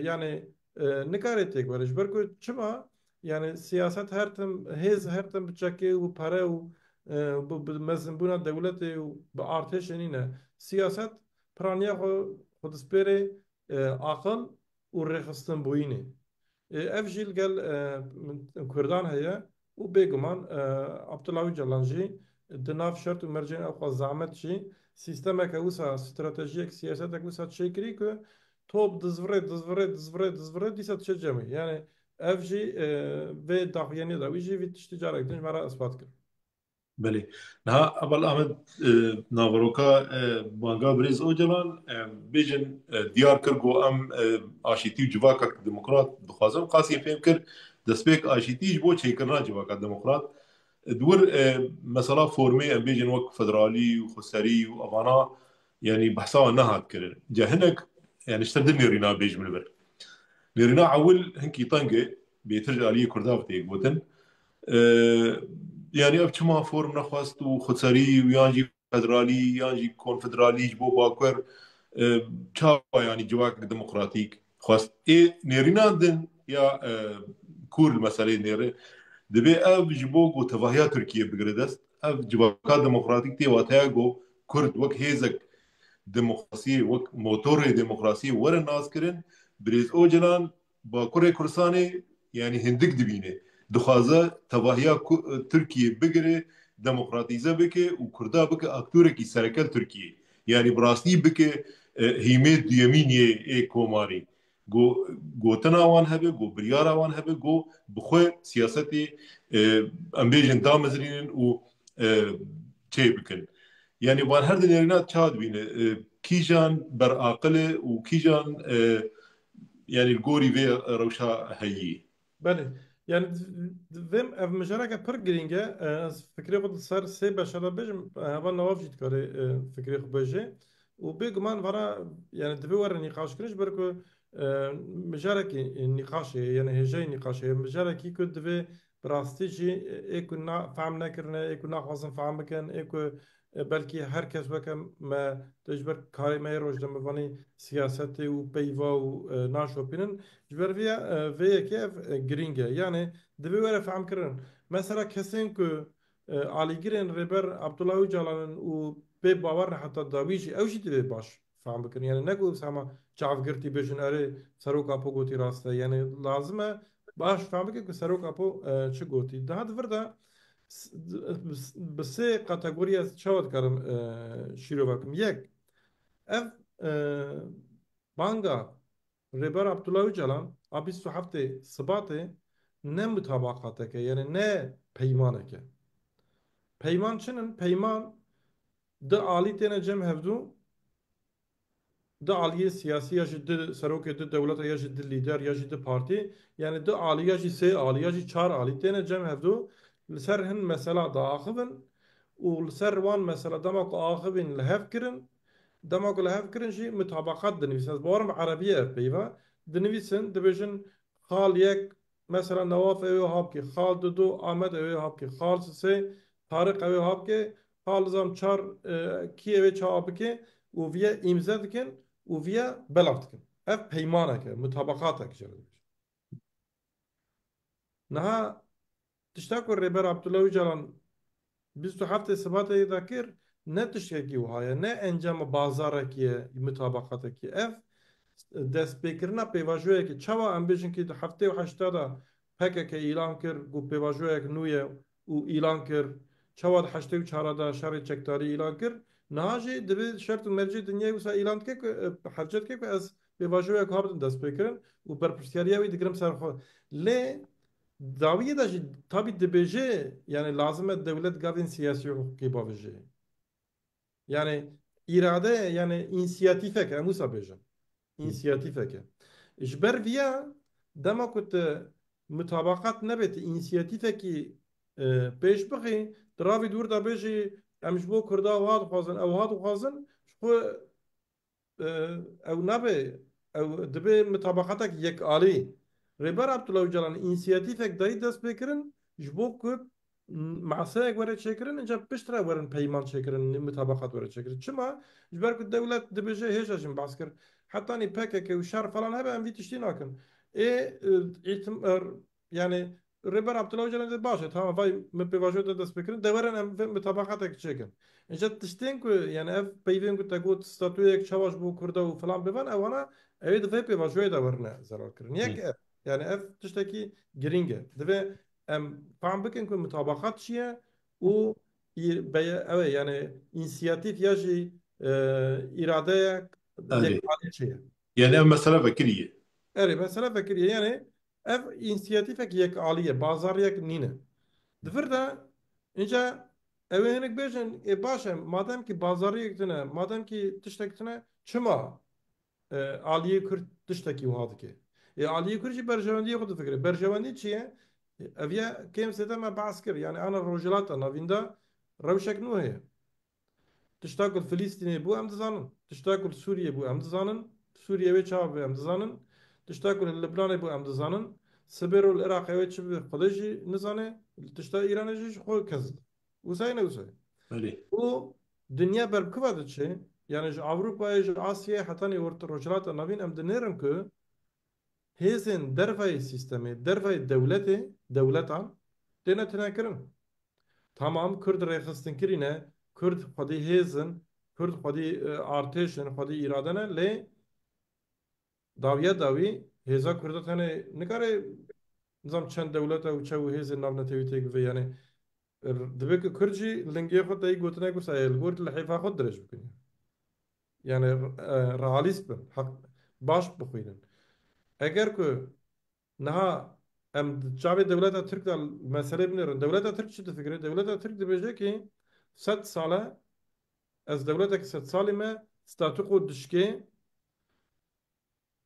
yani, e, nikare têk were. Ji ber ku çima? Yani siyaset her tim, hêz her tim bi çekê û bi pere û, e, bi, bi mezinbûna dewletê û bi artêşê nîne. Siyaset piraniya xwe, xwe dispêrê, e, aqil û rêxistinbûyînê. E, ev jî li gel, e, Kurdan heye û bêguman, e, Abdullah Ocalan jî di nav şert û mercên ew qas zehmet jî sîstemeke wisa, stratejiyek, siyasetek wisa çêkirî ku top dizvirê, dizvirê, dizvirê, dizvirê, dîsa diçe cemê. Yani ev jî, e, vê daxuyaniyê de wî jî vî tiştî carek din ji me re ispat kir. Belê. Niha Ebal Ahmed, e, naveroka, e, banga birêz Ocalan, e, bêjin, e, diyar kir ku em, e, aşîtî û civakek demokrat dixwazin. Qasî fêm kir, destpêk aşîtî ji bo çêkirina civaka demokrat. E, di wir, e, mesela formê em bêjin wek federalî û xweserî û evana, yanî behsa wan nehat kirin. Ca hinek, yanî ji te du nêrîna bêjim li vir. Nêrîna ewil hinkî teng e, bêtir ji aliyê Kurda bi tê gotin. E, yanî ev çima form nexwest û xweserî û yan jî federalî yan jî konfederalî ji bo Bakur, e, çawa yanî civakek demokratîk xwest? Ê nêrîna din ya, e, kûr li meseleyê nêrî, dibê ev ji bo ku tevahiya Tirkiyê bigire dest, ev civaka demokratîk tê wateya ku Kurd wek hêzek demokrasiyê, wek motorê demokrasiyê were naskirin, Birêz Ocalan Bakurê Kurdistanê, yanî hindik dibîne. Dixwaze tevahiya ku-, Tirkiyê bigire, demokratîze bike û Kurda bike aktorekî sereke li Tirkiyê. Yanî bi rastî bike, e, hîmê duyemîn yê, ê komarî. Go-, gotina wan hebe, go biryara wan hebe, go bi xwe siyasetê, e, em bêjin damezrînin û, e, çê bikin. Yanî van her di nêrîna çawa dibîne? E, kîjan beraqil e û kîjan, e, yanî li gorî vê rewşa heyî? Belê. Yani, d-, d-, vêm ev mijareke pir girîng e. E, ez fikrê xwe di ser sê beşa de bêjim. E, heval Newaf jî dikare, e, fikrê xwe bêje. Û bêguman vana, yani, divê were nîqaşkirin, ji ber ku, e, mijarekî nîqaşê, yani hêjayî nîqaşê, mijarekî ku divê bi rastî jî, e, ê ku na-, fehm nekirine, ê ku naxwazin fehm bikin, ê ku, e, belkî her kes weke me, tê ji ber karê me yê roj de me vanî siyasetê û peyva û, e, naşopînin. Ji ber vê, e, vê yekê ev, e, girîng e. Yani divê were fehmkirin. Mesela kesên ku, e, alîgirên Rêber Abdullah Ocalan in û bê bawer ne heta dawî jî, ew jî divê baş fehm bikin. Yani ne ku sema çavgirtî bêjin, erê Serok Apo gotî rast e. Yani lazim e baş fehm bikin ku Serok Apo, e, çi gotî. Daha di vir de s-, bi sê kategoriya çawa dikarim, e, şîrove bikim. Yek, ev, e, banga Rêber Abdullah Ocalan a bîst û heftê Sibatê ne mutabaqateke, yani ne peymaneke. Peyman çi nin? Peyman du alî têne cem hevdû, du aliyê siyasî ya jî du serokê du dewleta ya jî du lîder ya jî du partî, yani du alî ya jî sê alî ya jî çar alî têne cem hevdû, li ser hin mesela diaxivin û li ser wan mesela dema ku axivîn li hev kirin, dema ku li hev kirin jî mutabaqat dinivîsin. Ez bawerim bi erebî ye ev peyva. Dinivîsin, dibêjin xal yek, mesela Newaf ew ê wiha bike, xal didu Amed ew ê wiha bike, xal sisê Tariq ew ê wiha bike, xal nizam çar, e, kî ew ê çawa bike û viye îmze dikin û viye belav dikin. Ev peymanek e, mutabaqatek jê re dibêjin. Niha tişta ku Rêber Abdullah Ocalan bîst û heftê Sibatê de kir, ne tiştekî wiha ye, ne encama bazarekî ye, mutabaqatekî ye. Ev destpêkirina pêvajoyekê, çawa em bêjin ki di heftê û heşta de P K K îlan kir ku pêvajoyek nû ye û îlan kir, çawa di heştê û çar de şerê çekdarî îlan kir, niha jî divê şert û mercê dinyayê wisa îlan dike ku, e, hevce dike ku ez pêvajoyek habin destpêkirin û berpirsiyariya wî digirim ser xwe. Lê dawiyê de jî tabî dibêje, yani lazim e dewlet gavên siyasî û hiqûqî bavêje. Yani îrade, yani însiyatîfek, em wisa bêjin. Însiyatîfeke. Ji ber viya dema ku tu mutabaqat nebe, tu însiyatîfekî, e, pêş bixî, tu ravî dûr de bêjî, em ji bo Kurda wiha dixwazin, ew wiha dixwazin, ji xwe e, ew nabe, ew dibe mutabaqatek yekalî. Rêber Abdullah Ocalan însiyatîfek dayî destpêkirin, ji bo ku maseyek were çêkirin, inca piştre werin peyman çêkirin, mutabaqat were çêkirin. Çima? Ji ber ku dewlet dibêje, hêja jin behs kir. Hetanî P K K û şer falan hebe, em vî tiştî nakin. Ê, e, îtim-, er, Yani Rêber Abdullah Ocalan dê baş e, tamam, vay me pêvajoya te dest pê kirin, de werin em vê mutabaqatek çêkin. Înca tiştên ku, yani ev peyvên ku te got statuyek çawa ji bo Kurda û filan bivan, ewana ew ê di vê pêvajoyê de werine zerar kirin. Yek Hı. ev, yani ev tiştekî girîng e. Divê em fam bikin ku mutabaqat çi ye û î-, beye-, ew e, yani însiyatîf ya jî, e, îradeyek Erê. yekalî çi ye. Yani ev mesele vekirî ye. Erê, mesele vekirî ye. Yani ev însiyatîfek yekalî ye, bazariyek nîne. Di vir de, înca ew ê hinek bêjin, ê baş e, madem ki bazariyek tune, madem ki tiştek tune, çima, e, aliyê Kurd tiştekî wiha dike? Ê aliyê Kurd jî berjewendiyê xwe difikire. Berjewendî çi ye? Ev ye kêm zêde me behs kir. Yani ana Rojhilata Navîn de rewşek nû heye. Tişta ku li Filîstînê bû em dizanin. Tişta ku li Sûriyê bû em dizanin. Sûriye wê çawa bû em dizanin. Tişta ku li Libnanê bû em dizanin. Sibê ro li Iraqê wê çi bi Xwedê jî nizane. Tişta Îranê jî ji xwe kes. Wisa ye ne wisa ye. Belê. Û dinya ber bi kiva diçe. Yani ji Ewropayê, ji Asyayê hetanî orta Rojhilata Navîn em dinêrin ku hêzên dervayê sîstemê, dervayê dewletê, dewletan têne tinekirin. Tamam, Kurd rêxistinkirî ne, Kurd xwedî hêz in, Kurd xwedî, e, artêş in, xwedî îrade ne, lê dawiya dawî hêza Kurda tenê nikare, nizam çend dewleta û çew û hêzên navnetewî têk bibe. Yani, e, divê ku Kurd jî lingê xwe teyî gotinek wisa ye, li gor lihêfa xwe dirêj bikin. Yani, e, realîst bin, heq, baş bixwînin. Eger ku niha em di çavê dewleta Tirk de meselê binêrin. Dewleta Tirk çi difikire? Dewleta Tirk dibêje ki sed sal e, ez dewletek sed salî me, statûko dişkê,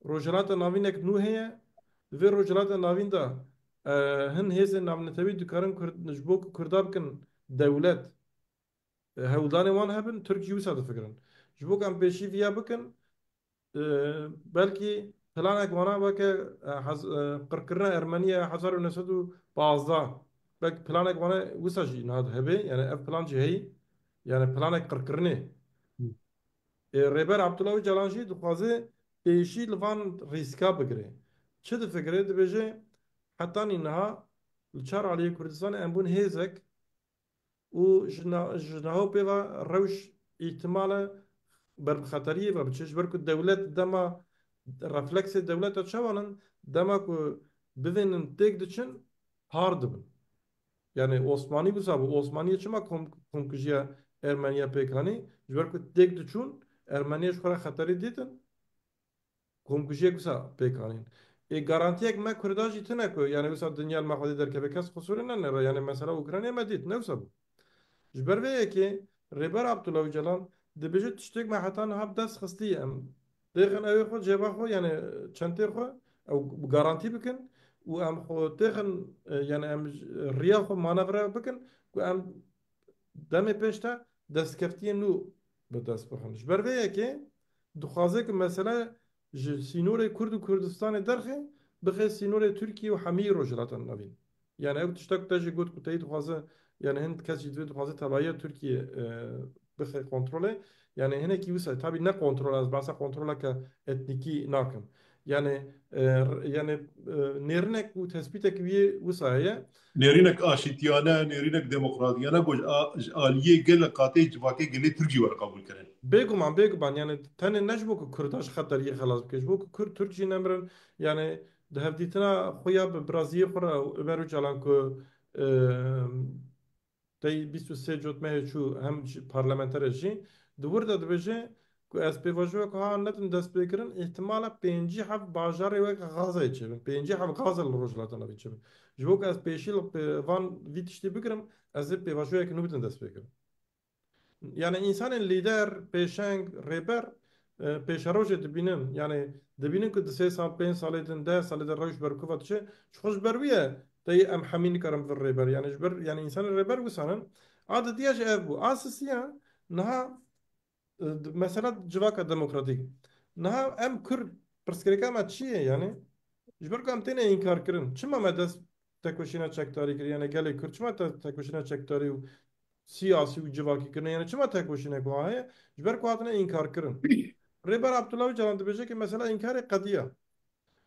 Rojhilata Navînek nû heye. Di vê Rojhilata Navîn de, e, hin hêzên navnetewî dikarin Kurd, ji bo ku Kurda bikin dewlet, e, hewldanê wan hebin, Tirk jî wisa difikirin. Ji bo ku em pêşî viya bikin, e, belkî planek wana weke, e, hez-, e, qirkirina Ermeniya hezar û neh sed û pazdeh, belkî planek wana wisa jî niha hebe, yani ev plan jî heyî, yani planek qirkirinê. Hı. E, Rêber Abdullah Ocalan jî dixwaze pêşî li van rîska bigire. Çi difikire? Dibêje, hetanî niha li çar aliyê Kurdistanê em bûn hêzek, û ji na-, ji niha û pê ve rewş îhtimal e ber bi xeteriyê ve biçe. Ji ber ku dewlet dema refleksê dewleta çawan in, dema ku bivênin têk diçin, har dibin. Yani Osmanî wisa bû. Osmaniyê çima kom-, komkujiya Ermeniya pêk anî? Ji ber ku têk diçûn, Ermeniya ji xwe re xeterî dîtin. komkujiyek wisa pêk anîn. Ê garantiyek me Kurda jî tine ku, yani wisa dinya li me xwedî derkeve, kes qusûrê nenêre. Yani mesela Ukraynayê me dît, ne wisa bû. Ji ber vê yekê Rêber Abdullah Ocalan dibêje tiştêk me heta niha bi dest xistiye. Em têxin ewê xwe, cêba xwe, yani çentê xwe ew garantî bikin û em xwe têxin, e, yani em j-, riya xwe manevre bikin ku em demê pêş de destkeftiyên nû bi dest bixin. Ji ber vê yekê dixwaze ku mesele ji sînorê Kurd û Kurdistanê derxe, bixe sînorê Tirkiye û hemî Rojhilata Navîn. Yani ew tişta ku te jî got ku te yî dixwaze, yani hin kes jî divê dixwaze tevahiya Tirkiye, e, bixe kontrolê. Yani hinekî wisa, tabî ne kontrol, ez behsa kontroleke etnîkî nakim. Yani, e, r-, yani, e, nêrinek û tespîtek wî wisa heye. Nêrînek aşîtiyane, nêrînek demokratiyane ku ji a-, ji aliyê gelek qatê civakê gelê Tirk jî were qebûl kirin. Bêguman, bêguman, yani tenê ne ji bo ku Kurda ji xeteriyê xelas bike, ji bo ku Kurd Tirk jî nemirin, yani di hevdîtina xwe ya bi biraziyê xwe re Ömer Öcalan ku, e, tey bîst û sê cotmehê çû hem ji parlamenterê jî, di wir de dibêje ku ez pêvajoyek wiha nedim destpêkirin, îhtimala pêncî heft bajarê weke Gazayê çêbin. Pêncî heft Gaza li Rojhilata Navîn çêbin. Ji bo ku ez pêşî li pê-, van vî tiştî bigirim, ez ê pêvajoyeke nû bidim destpêkirin. Yani însanên lîder, pêşeng, rêber, e, pêşerojê dibînin. Yani dibînin ku di sê sal, pênc salê din, deh salê din rewş berkuva diçe. Çi xwe ji ber wî ye, tey em hemî nikarin vir rêber. Yani ji ber, yani însanên rêber wisan in. A didiya jî ev bû. A sisiya niha, e, d-, mesela civaka demokratîk. Niha em Kurd, pirsgirêka me çi ye yani? Ji ber ku em têne înkar kirin. Çima me dest tekoşîna çekdarî kir? Yani gelê Kurd çima te-, tekoşîna çekdarî û siyasî û civakî kirine? Yani çima tekoşînek wiha heye? Ji ber ku hatine înkar kirin. Rêber Abdullah Ocalan dibêje ki mesela înkarê qediya.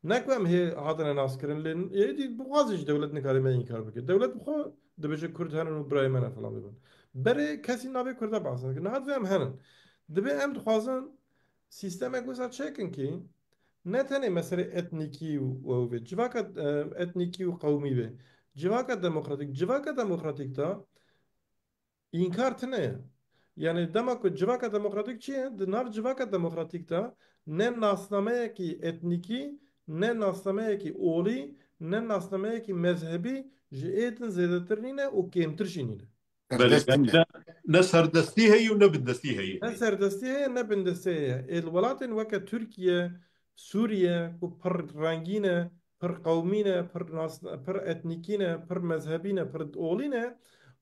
Ne ku em hê hatine naskirin, lê êdî bi xwazê jî dewlet nikare me înkar bike. Dewlet bi xwe dibêje Kurd henin û birayê me ne falan bibin. Berê kesî navê Kurda behs nake. Niha divê em henin. Dibê em dixwazin sîstemek wisa çêkin ki ne tenê meselê etnîkî û, û ew vê. Civaka, e, etnîkî û qewmî vê. Civaka demokratîk. Civaka demokratîk de înkar tine ye. Yani dema ku civaka demokratîk çi ye? Di nav civaka demokratîk de ne nasnameyekî etnîkî, ne nasnameyekî olî, ne nasnameyekî mezhebî ji ê din zêdetir nîne û kêmtir jî nîne. Belê, serdest yani nîne. Ne, ne serdestî heye û ne bindestî heye. Ne serdestî heye, ne bindestî heye. Ê li welatên weke Tirkiye, Sûriye ku pir rengîn e, pir qewmî ne, pir nas-, pir etnîkî ne, pir mezhebî ne, pir olî ne,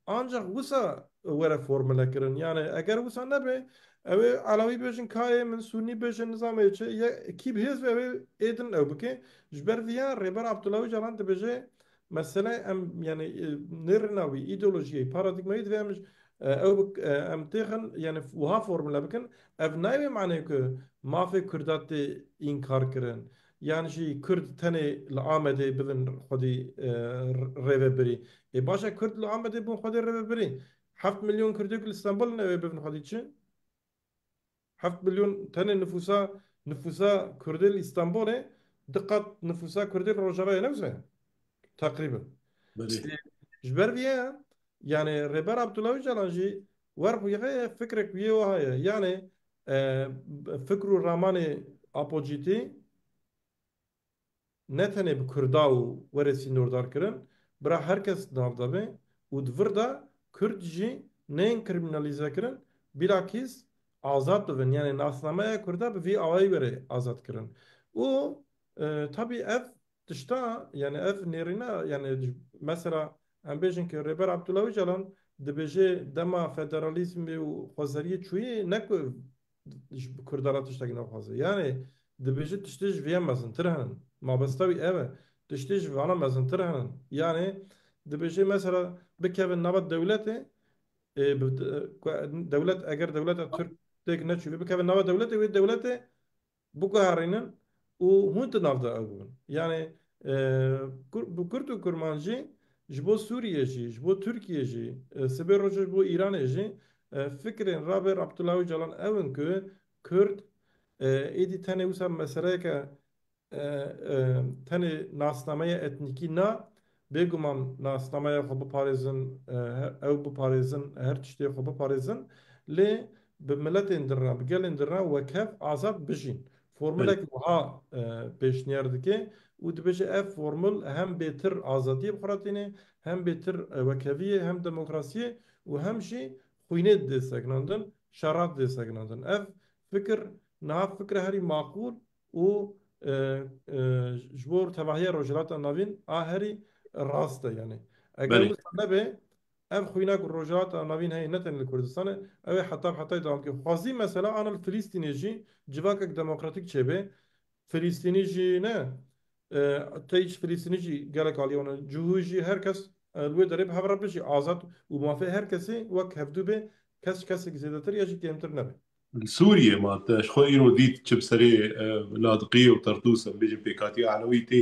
ancak wisa were formule kirin. Yani eger wisa nebe, ew ê Elewî bêjin kayê min, Sûnî bêjin nizamê çi, ye, kî bi hêz ve ew ê êdin ew bike. Ji ber viya Rêber Abdullah Ocalan dibêje, mesele em, yani, e, nêrina wî, îdeolojiyê, paradîgmayê divê em ji, e, ew bik-, e, em têxin, yani, wiha formule bikin. Ev nayê manê ku mafê Kurda tê înkar kirin. Yan jî Kurd tenê li Amedê bibin xwedî, e, r-, rêvebirî. Ê baş e, Kurd li Amedê bûn xwedî rêvebirî. Heft milyon Kurdê ku li Stenbolê ne, ew ê bibin xwedî çi? Heft milyon tenê nifûsa, nifûsa Kurdê li Îstanbulê di qat nifûsa Kurdê li Rojavayê ne wisa ye? Teqrîben. Belê. Ji ber vê ye, yani Rêber Abdullah Ocalan jî wer xwe fikrek wî ye wiha ye. Yani, e, fikr û ramanê Apocîtî ne tenê bi Kurda û were sînordarkirin, bira her kes di nav de be û di vir de Kurd jî neyên krîmînalîzekirin, bilakîs azad bibin. Yani nasnameya Kurda bi vî awayî were azad kirin. Û, e, tabî ev tişta, yani ev nêrîna, yani mesela em bêjin ki Rêber Abdullah Ocalan dibêje dema federalîzmê û xwezeriyê çûyî ne ku ji Kurdan re tiştekî nexwaze. Yani dibêje tiştê ji vê mezintir henin. Mabesta wî ev e. Tiştê ji vana mezintir henin. Yani dibêje mesela bikevin nava dewletê, e, bi, e, ku dewlet, eger dewleta Tirk têk neçûbê, bikevin nava dewletê, wê dewletê biguherînin û hûn di nav de ew bibin. Yani, e, Kur-, bi Kurd û Kurmanc jî, ji bo Sûriye jî, ji bo Tirkiye jî, e, sibê roja ji bo Îranê jî, e, fikrên Rêber Abdullah Ocalan ew in ku Kurd, e, êdî tenê wisa meseleyeke, e, e, tenê nasnameya etnîkî na, bêguman nasnameya xwe biparêzin, e, he-, ew biparêzin, her tiştê xwe biparêzin, lê bi miletên din re, bi gelên din re wekhev azad bijîn. Formulek wiha, e, pêşniyar dike û dibêje ev formul hem bêtir azadiyê bi xwe re tîne, hem bêtir, e, wekeviyê, hem demokrasiyê û hem jî xwînê dê sekinandin, şera dê sekinandin. Ev fikir niha fikre herî maqûl û, e, e, ji bo tevahiya Rojhilata Navîn a herî rast e yani. Eger Belê. wisa nebe, ev xwîna ku Rojhilata Navîn heye ne tenê li Kurdistanê, ew ê heta bi hetayê dewam bike. Xwezî mesela ana li Filistînê jî civakek demokratîk çêbe. Filistînî jî ne, e, tey ji Filistînî jî gelek aliye wan e. Cihû jî her kes, e, li wê derê bi hev re bijî. Azad û mafê her kesê wek hevdû be, kes ji kesekî zêdetir ya jî kêmtir nebe. Li Sûriyê ma te ji xwe îro dît çi bi serê, e, Ladiqiyê û Tertûs, em bêjin pêkhatî Ehlewî tê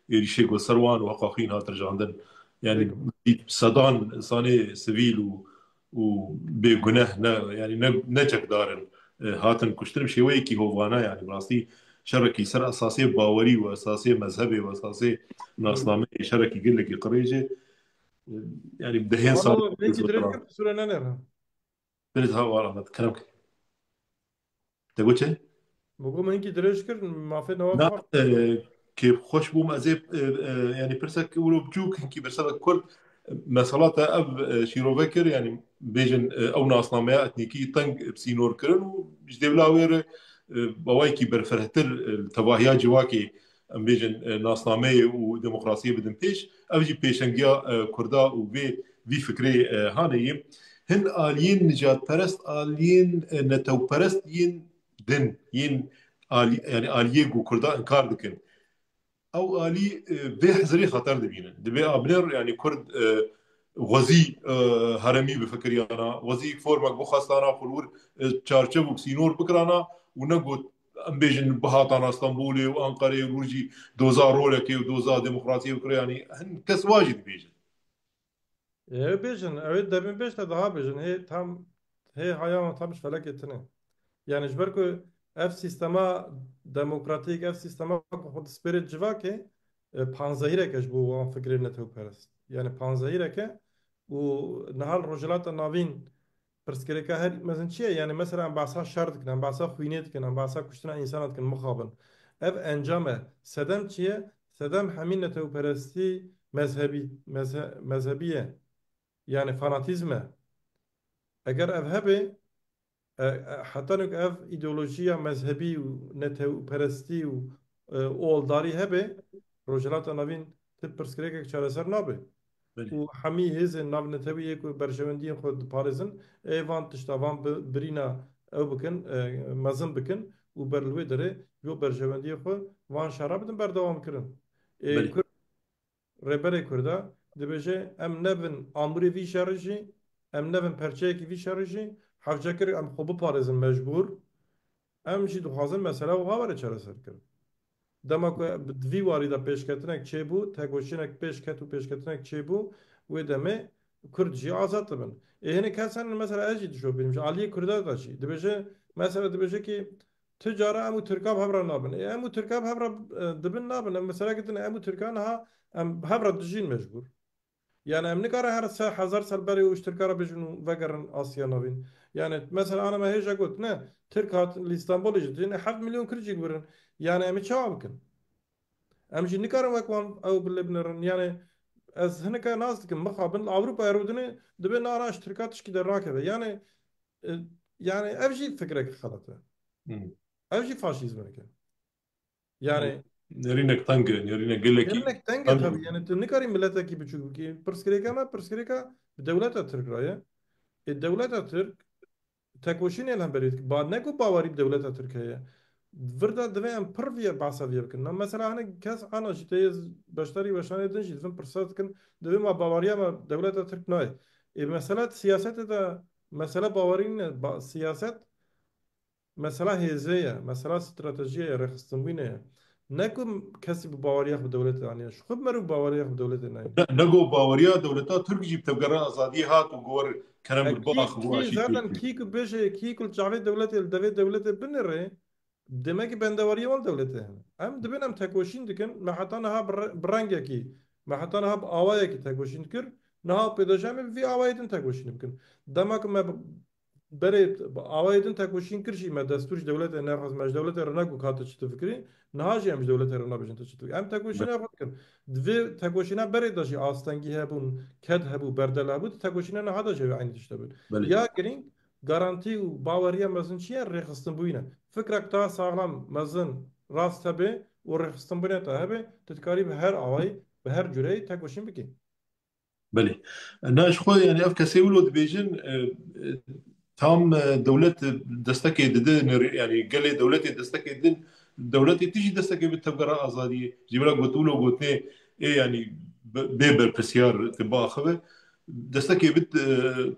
êrîşê ku ser wan û heqa xwîn hat rijandin. Yani Pêk. dît sedan insanê sivîl û û bêguneh ne, yani ne, ne çekdar in, e, hatin kuştin bi şêweyekî hovana, yani bi rastî şerekî ser esasê bawerî û esasê mezhebê û esasê nasnameyê şerekî gelekî qirêj e. E, yani bi dehên sal Ama peki direkt kir, sûre nenêrin. Biriz ha wala, kerem ke. Te got çi? Bû min hinkî dirêj kir, mafê newaf Na, xwar. e, kêfxweş bûm. Ez ê, e, e, yani pirsek wilo biçûk, hinkî bersiva Kurd, mesela te ev, e, şîrove kir, yani bêjin, e, ew nasnameya etnîkî teng bi sînor kirin û ji dêvla wê re, e, bawayekî berfirehtir, e, tevahiya civakê, em bêjin, e, nasnameyê û demokrasiyê bidin pêş. Ev jî pêşengiya, e, Kurda û vê, vî fikrê, e, hanê ye. Hin aliyên nijadperest, aliyên, e, netewperest yên din, yên alî-, yani aliyê ku Kurda inkar dikin. Ew alî, e, vê hizirê xeter dibînin. Dibê a binêr, yani Kurd, e, xwezî, e, heremî bifikiriyana, xwezî formek bixwestana, xwe li wir, e, çarçev û sînor bikirana û negot, em bêjin, bihatana Stenbolê û Anqerê û rû jî doza rolekê û doza demokrasiyê bikire, yani hin kes wa jî dibêjin. Ew bêjin, ew ê demê bêjte daha bêjin. Hê tam, hê haya wan tam ji felekê tune. Yani ji ber ku ev sîstema demokratîk, ev sîstema ku xwe dispêrê civakê, e, panzehîrek e ji bo wan fikrê netewperest. Yani panzehîrek e û niha li Rojhilata Navîn pirsgirêka herî mezin çi ye? Yani mesela em behsa şer dikin, em behsa xwînê dikin, em behsa kuştina însana dikin, mixabin. Ev encam e. Sedem çi ye? Sedem hemî netewperestî mezhebî, mezhe-, mezhebî ye. Yani fanatîzm e. Eger ev hebe, e, e, heta nûk ev îdeolojiya mezhebî û netewperestî û, e, oldarî hebe, Rojhilata Navîn ti pirsgirêkek çareser nabe. Belê. Û hemî hêzên navnetewî yê ku berjewendiyên xwe diparêzin, ê van tişta, van bi-, birîna ew bikin, e, mezin bikin û ber li wê derê jo berjewendiyê xwe van şera bidin berdewamkirin. Ê Belê. Kurd, rêberê Kurda dibêje, em nebin amûrê vî şerî jî, em nebin perçeyekî vî şerî jî, hevce kir em xwe biparêzin mecbûr. Em jî dixwazin mesela wiha were çareserkirin. Dema ku bi vî warî de pêşketinek çêbû, tekoşînek pêş ket û pêşketinek çêbû, wê demê Kurd jî azad dibin. Ê hinek kes hene, mesela ez jî dişopînim, ji aliyê Kurda de jî. Dibêje, mesela dibêje ki, tu cara em û Tirka bi hev re nabin. Ê em û Tirka bi hev re, e, dibin nabin. Em mesela gitin em û Tirka niha em bi hev re dijîn mecbûr. Yani em nikarin her se hezar sal berê û ji Tirka re bêjin û vegerin Asya Navîn. Yani mesela ana me hêja got, ne, Tirk hat li Îstanbulê jî dijîn, heft milyon Kurd jî gibirin. Yani em ê çawa bikin? Em jî nikarin wek wan ew bi lê binêrin. Yani ez hineke nas dikim, mixabin li Ewropayê rûdinê dibê nara ji Tirka tişkî dernakeve. Yani, e, yani ev jî fikrek xelet e. Hmm. Ev jî faşîzmek e. Yani Nêrînek teng e, nêrînek gelekî Nêrînek teng e teng e. Tabii. Yani tu nikarî miletekî biçûk bikî. Pirsgirêka me, pirsgirêka bi dewleta Tirk re ye. Ê dewleta Tirk tekoşînê li hemberî dike. Ba, ne ku bawerî bi dewleta Tirk heye. Vir de divê em pir vî behsa vî bikin. Na mesela hinek kes ana jî tê beşdarî weşanê din jî divin pirsa dikin. Divê ma baweriya me dewleta Tirk nayê. Ê mesela siyasetê de mesela bawerî ne. Ba, siyaset mesela hêzê ye, mesela stratejiyê ye, rêxistinbûnê ye. Ne ku kesî bi baweriya xwe bi dewletê aniye. Ji xwe bi merû baweriya xwe bi dewletê nayê. Ne, ne ku baweriya dewleta Tirk jî bi tevgera azadiyê hat û gor kerem E, bi kî, bax bu kî aşî zaten kî ku bêje, kî ku li çavê dewletê, li devê dewletê binêre, demek ki bendewariya wan dewletê hene. Em dibin em tekoşîn dikin, me heta niha bi re-, bi rengekî, me heta niha bi awayekî tekoşîn dikir, niha pêdaş em ê bi vî awayê din tekoşîn bikin. Dema ku me bi, berê awayê din tekoşîn kir jî me destûr ji dewletê nexwest, me ji dewletê re negot ka tu çi difikirî, niha jî em ji dewletê re nabêjin tu çi difikirî. Em tekoşîna xwe dikin. Di vê tekoşîna berê de jî astengî hebûn, ked hebû, berdel hebû, di tekoşîna niha de jî ew eynî tişt hebûn. Belê. Ya girîng, garantî û baweriya mezin çi ye? Rêxistinbûyî ne. Fikrek daha saxlam, mezin, rast hebe û rêxistinbûnê te hebe, tu dikarî bi her awayî, bi her cureyî tekoşîn bikî. Belê. Na ji xwe, yani, ev kesê wilo dibêjin, e, e, tam, e, dewlet destekê dide, ne-, yani, gelê dewletê destekê didin, dewletê tijî destekê bi tevgera azadiyê. Ji bila got wilo gotinê, ê, yani, be-, bê berpirsiyar te biaxive, destekê bit, e,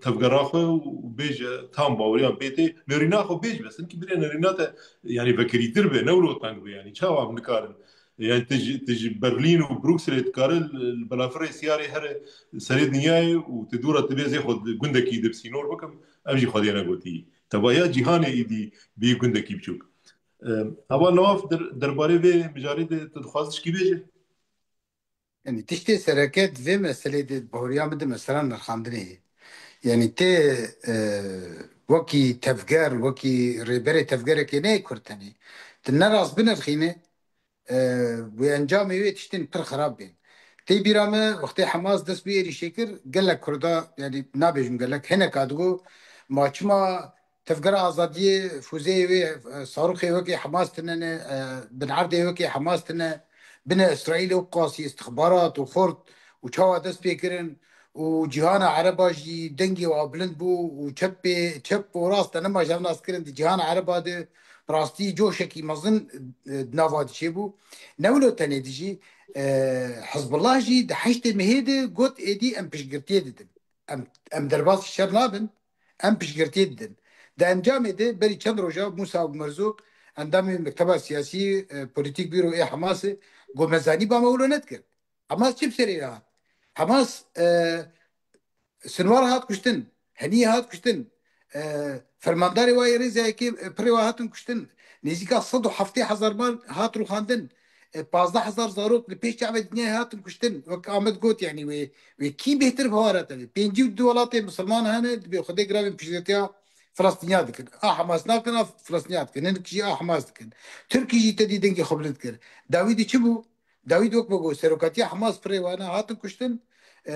tevgera xwe û bêje tam baweriyan pê tê, nerîna xwe bêj be, sinkî birê nerîna te, yani, vekirîtir be, ne wilo teng be, yani, çawa em nikarin. Yani, tu ji, tu ji Berlîn û Brukselê dikare li, li belafirê siyarê here serê dinyayê û tu dûra tu bê zê xwe di gundekî de bi sînor bikim, ev jî xwediyê negotî. Tevahiya cîhanê îdî bî gundekî biçûk. E, Heval Newaf, der-, derbarê vê mijarê de tu dixwazî tişkî bêje? Yani tiştê sereke di vê meselê de baweriya min de mesela nirxandinê ye. Yani tê, e, wekî tevger, wekî rêberê tevgerekê neyê Kurd tenê. Tu ne rast binirxîne, e, wê encamê wê tiştên pir xirab bên. Tê bîra me wextê Hamas dest bi êrîşê kir, gelek Kurda, yani nabêjim gelek, hineka digo, ma çima Tevgera Azadiyê fûzeyê wê, e, sarûxê wekî Hamas tine ne, e, bin erdê wekî Hamas tine, bine Îsraîlê û qasî istixbarat û xort û çawa dest pê kirin û cîhana Ereba jî dengê wa bilind bû û çep pê, çep û rast tenema ji hev nas kirin di cîhana Ereba de bi rastî coşekî mezin, e, di nava de çêbû. Ne wilo tenê dijî, e, Hizbullah jî di heştê mehê de got êdî em piştgirtiyê didin. Em, em derbasî şer nabin. Em piştgirtiyê didin. Di encamê de berî çend roja Musa Merzouk, endamê Mekteba Siyasî, e, Polîtîk Bîro ê Hamasê, got me zanîba me wilo nedikir. Hamas çi bi serê wê hat? Hamas, e, Sinwar hat kuştin, Heniyê hat kuştin, e, fermandarê wa yê rêzayekê, e, pirê wa hatin kuştin. Nêzîka sed û heftê hezar mal hat rûxandin. E, pazdeh hezar zarok li pêş çavê dinyayê hatin kuştin. Wek Amed got, yani wê, wê kî bêhtir bihawara te be? Pêncî û du welatê misilman hene, dibê Xwedê giravên piştgirtiya Filistîniya dikin. A Hamas nakin, a Filistîniya dikin. Hinek jî a Hamas dikin. Tirkî jî te dî dengê xwe bilind kir. Dawî de çi bû? Dawî de wek me got, serokatiya Hamas pirê wana hatin kuştin. E,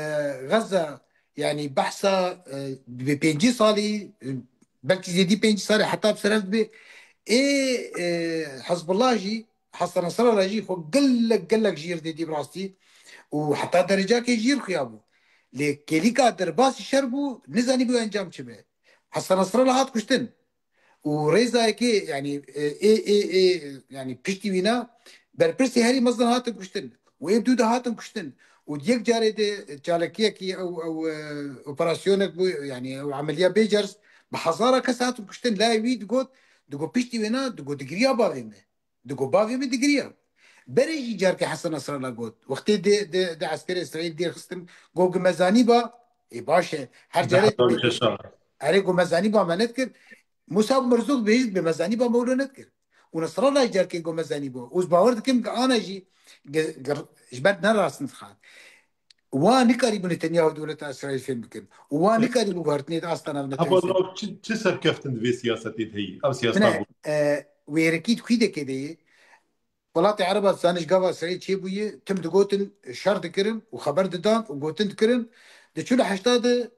Gaza, yani behsa, e, bi pêncî salî, e, belkî zêdî pêncî salî heta bi ser hev dibe. Ê, e, Hezbollah jî, Hasan Nasrallah jî xwe gelek, gelek jîr didî bi rastî û heta derecakê jîr xuya bû. Lê kêlîka derbasî şer bû, nizanî bû encam çi be. Hasan Nasrallah hat kuştin. Û rêzayekê, yani, e, ê, ê, ê, yani, piştî wîna berpirsê herî mezin hatin kuştin. Û ê dû de hatin kuştin. Û di yek carê de çalakiyekî ew, ew, e, operasyonek bû, yani, ew emeliya bêcers, bi hezara kes hatin kuştin. Layê wî digot, digot piştî wêna, digot digiriya bavê me. Digot bavê min digiriya. Berê jî carkê Hesen Nasrallah got. Wextê di, di, di eskerê Îsraîl dêr xistin, got, "Gu me zanîba, ê baş e. Her carê erê gu me zanîba me nedikir." Musa Mirzok bêjit, "Bi me zanîba me wilo nedikir." Û Nasrallah carkê gu me zanîba. Û ez bawer dikim ki ana jî ge-, ge-, ji ber ne rastin dixat. Wa nikarîbû Netanyahu dewleta Îsraîl fêm bikin. Û wa nikarîbû guhertinê di asta navnetewî fêm bikin. Çi, çi serkeftin di vê siyasetê de heyî? Ev siyaseta Bine, e, wêrekî di kûdekê de ye. Welatê Ereba zanî ji gava Îsraîl çêbûye, tim digotin şer dikirin û xeber didan û gotin dikirin. Di çil û heşta de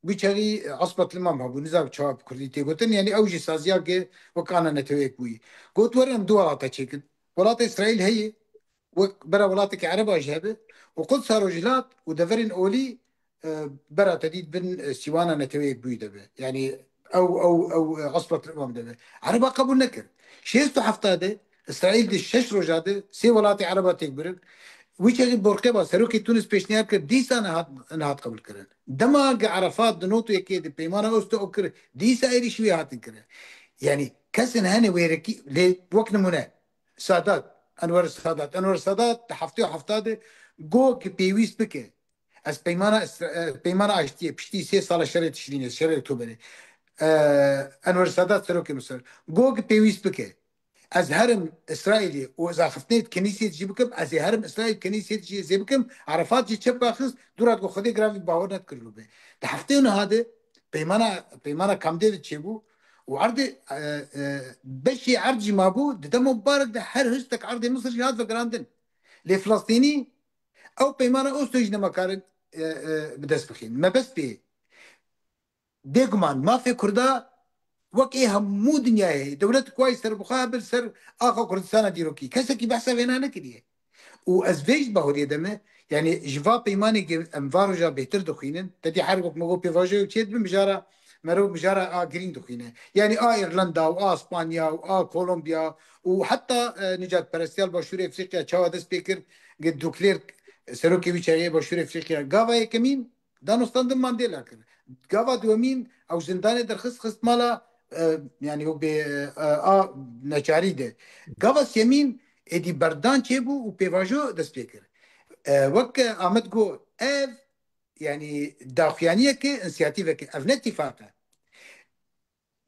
wî çaxî, e, Asbat Limam hebû, nizam çawa bi kurdî tê gotin, yani ew jî saziya ge wek ana neteweyek bûye. Got, "Werin em du welata çêkin. Welatê Îsraîl heye, wek bera welatekî Ereba jî hebe û Qudsa Rojhilat û deverên olî, e, bera te dît bin, e, sîwana neteweyek bûyî de be." Yani ew, ew, ew, e, Asbat Limam de be. Ereba qebûl nekir. Şêst û hefta de Îsraîl di şeş roja de sê welatê Ereba têk birin. Wî çaxî Borqeba serokê Tunis pêşniyar kir, dîsa nehat, nehat qebûl kirin. Dema ge Erefat di not û yekê de peymana Oslo kir, dîsa êrîş wê hatin kirin. Yani kesên hene wêrekî lê wek nimûne Sadat, Enwer Sadat. Enwer Sadat di heftê û hefta de got ki pêwîst bike. Ez peymana Îsra-, e, peymana aştiyê piştî sê sala şerê Tişrînê, şerê Oktoberê. E, Enwer Sadat serokê Misir. Got ki pêwîst bike. Ez herim Îsraîlê û ez axiftinê di kenîsê jî bikim, ez ê herim Îsraîl kenîsê jî zê bikim. Arafat jî çep axist, dûra digo Xwedê giravî bawer nedikir lû be. Di heftê û neha de Peymana, peymana Camp David çêbû û erdê, e, e, beşê erd jî mabû, di dema Mubarek de her hiştek erdê Misir jî hat vegirandin. Lê Filistînî ew peymana Osloyê jî nema karin, e, e, bi dest bixîn. Mebest pê. Bêguman mafê Kurda wek ê hemû dinyayê, dewlet ku ay serbixwe bin ser axa Kurdistana dîrokî. Kesekî behsa vêna nekiriye. Û ez vê jî bahuriyê de me, yani ji va peymanê ke em va roja bêhtir dixwînin, te dî her wek me got pêvajoyek çê dibin, mijara mero mijara a girîng dixwîne. Yani a Îrlanda û a Spanya û a Kolombiya û heta, e, nijadperestiya li Başûrê Efrîqya çawa dest pê kir, ge Duklêrk, serokê wî çayê Başûrê Efrîqya, gava yekemîn danûstandin Mandela kir. Gava duwemîn ew zindanê derxist, xist mala, e, yani wek bê, e, a neçarî de. Gava sêmîn êdî berdan çêbû û pêvajo dest pê kir. E, wek Amed got, ev, yani daxuyaniyeke, însiyatîveke, ev ne tîfaq e.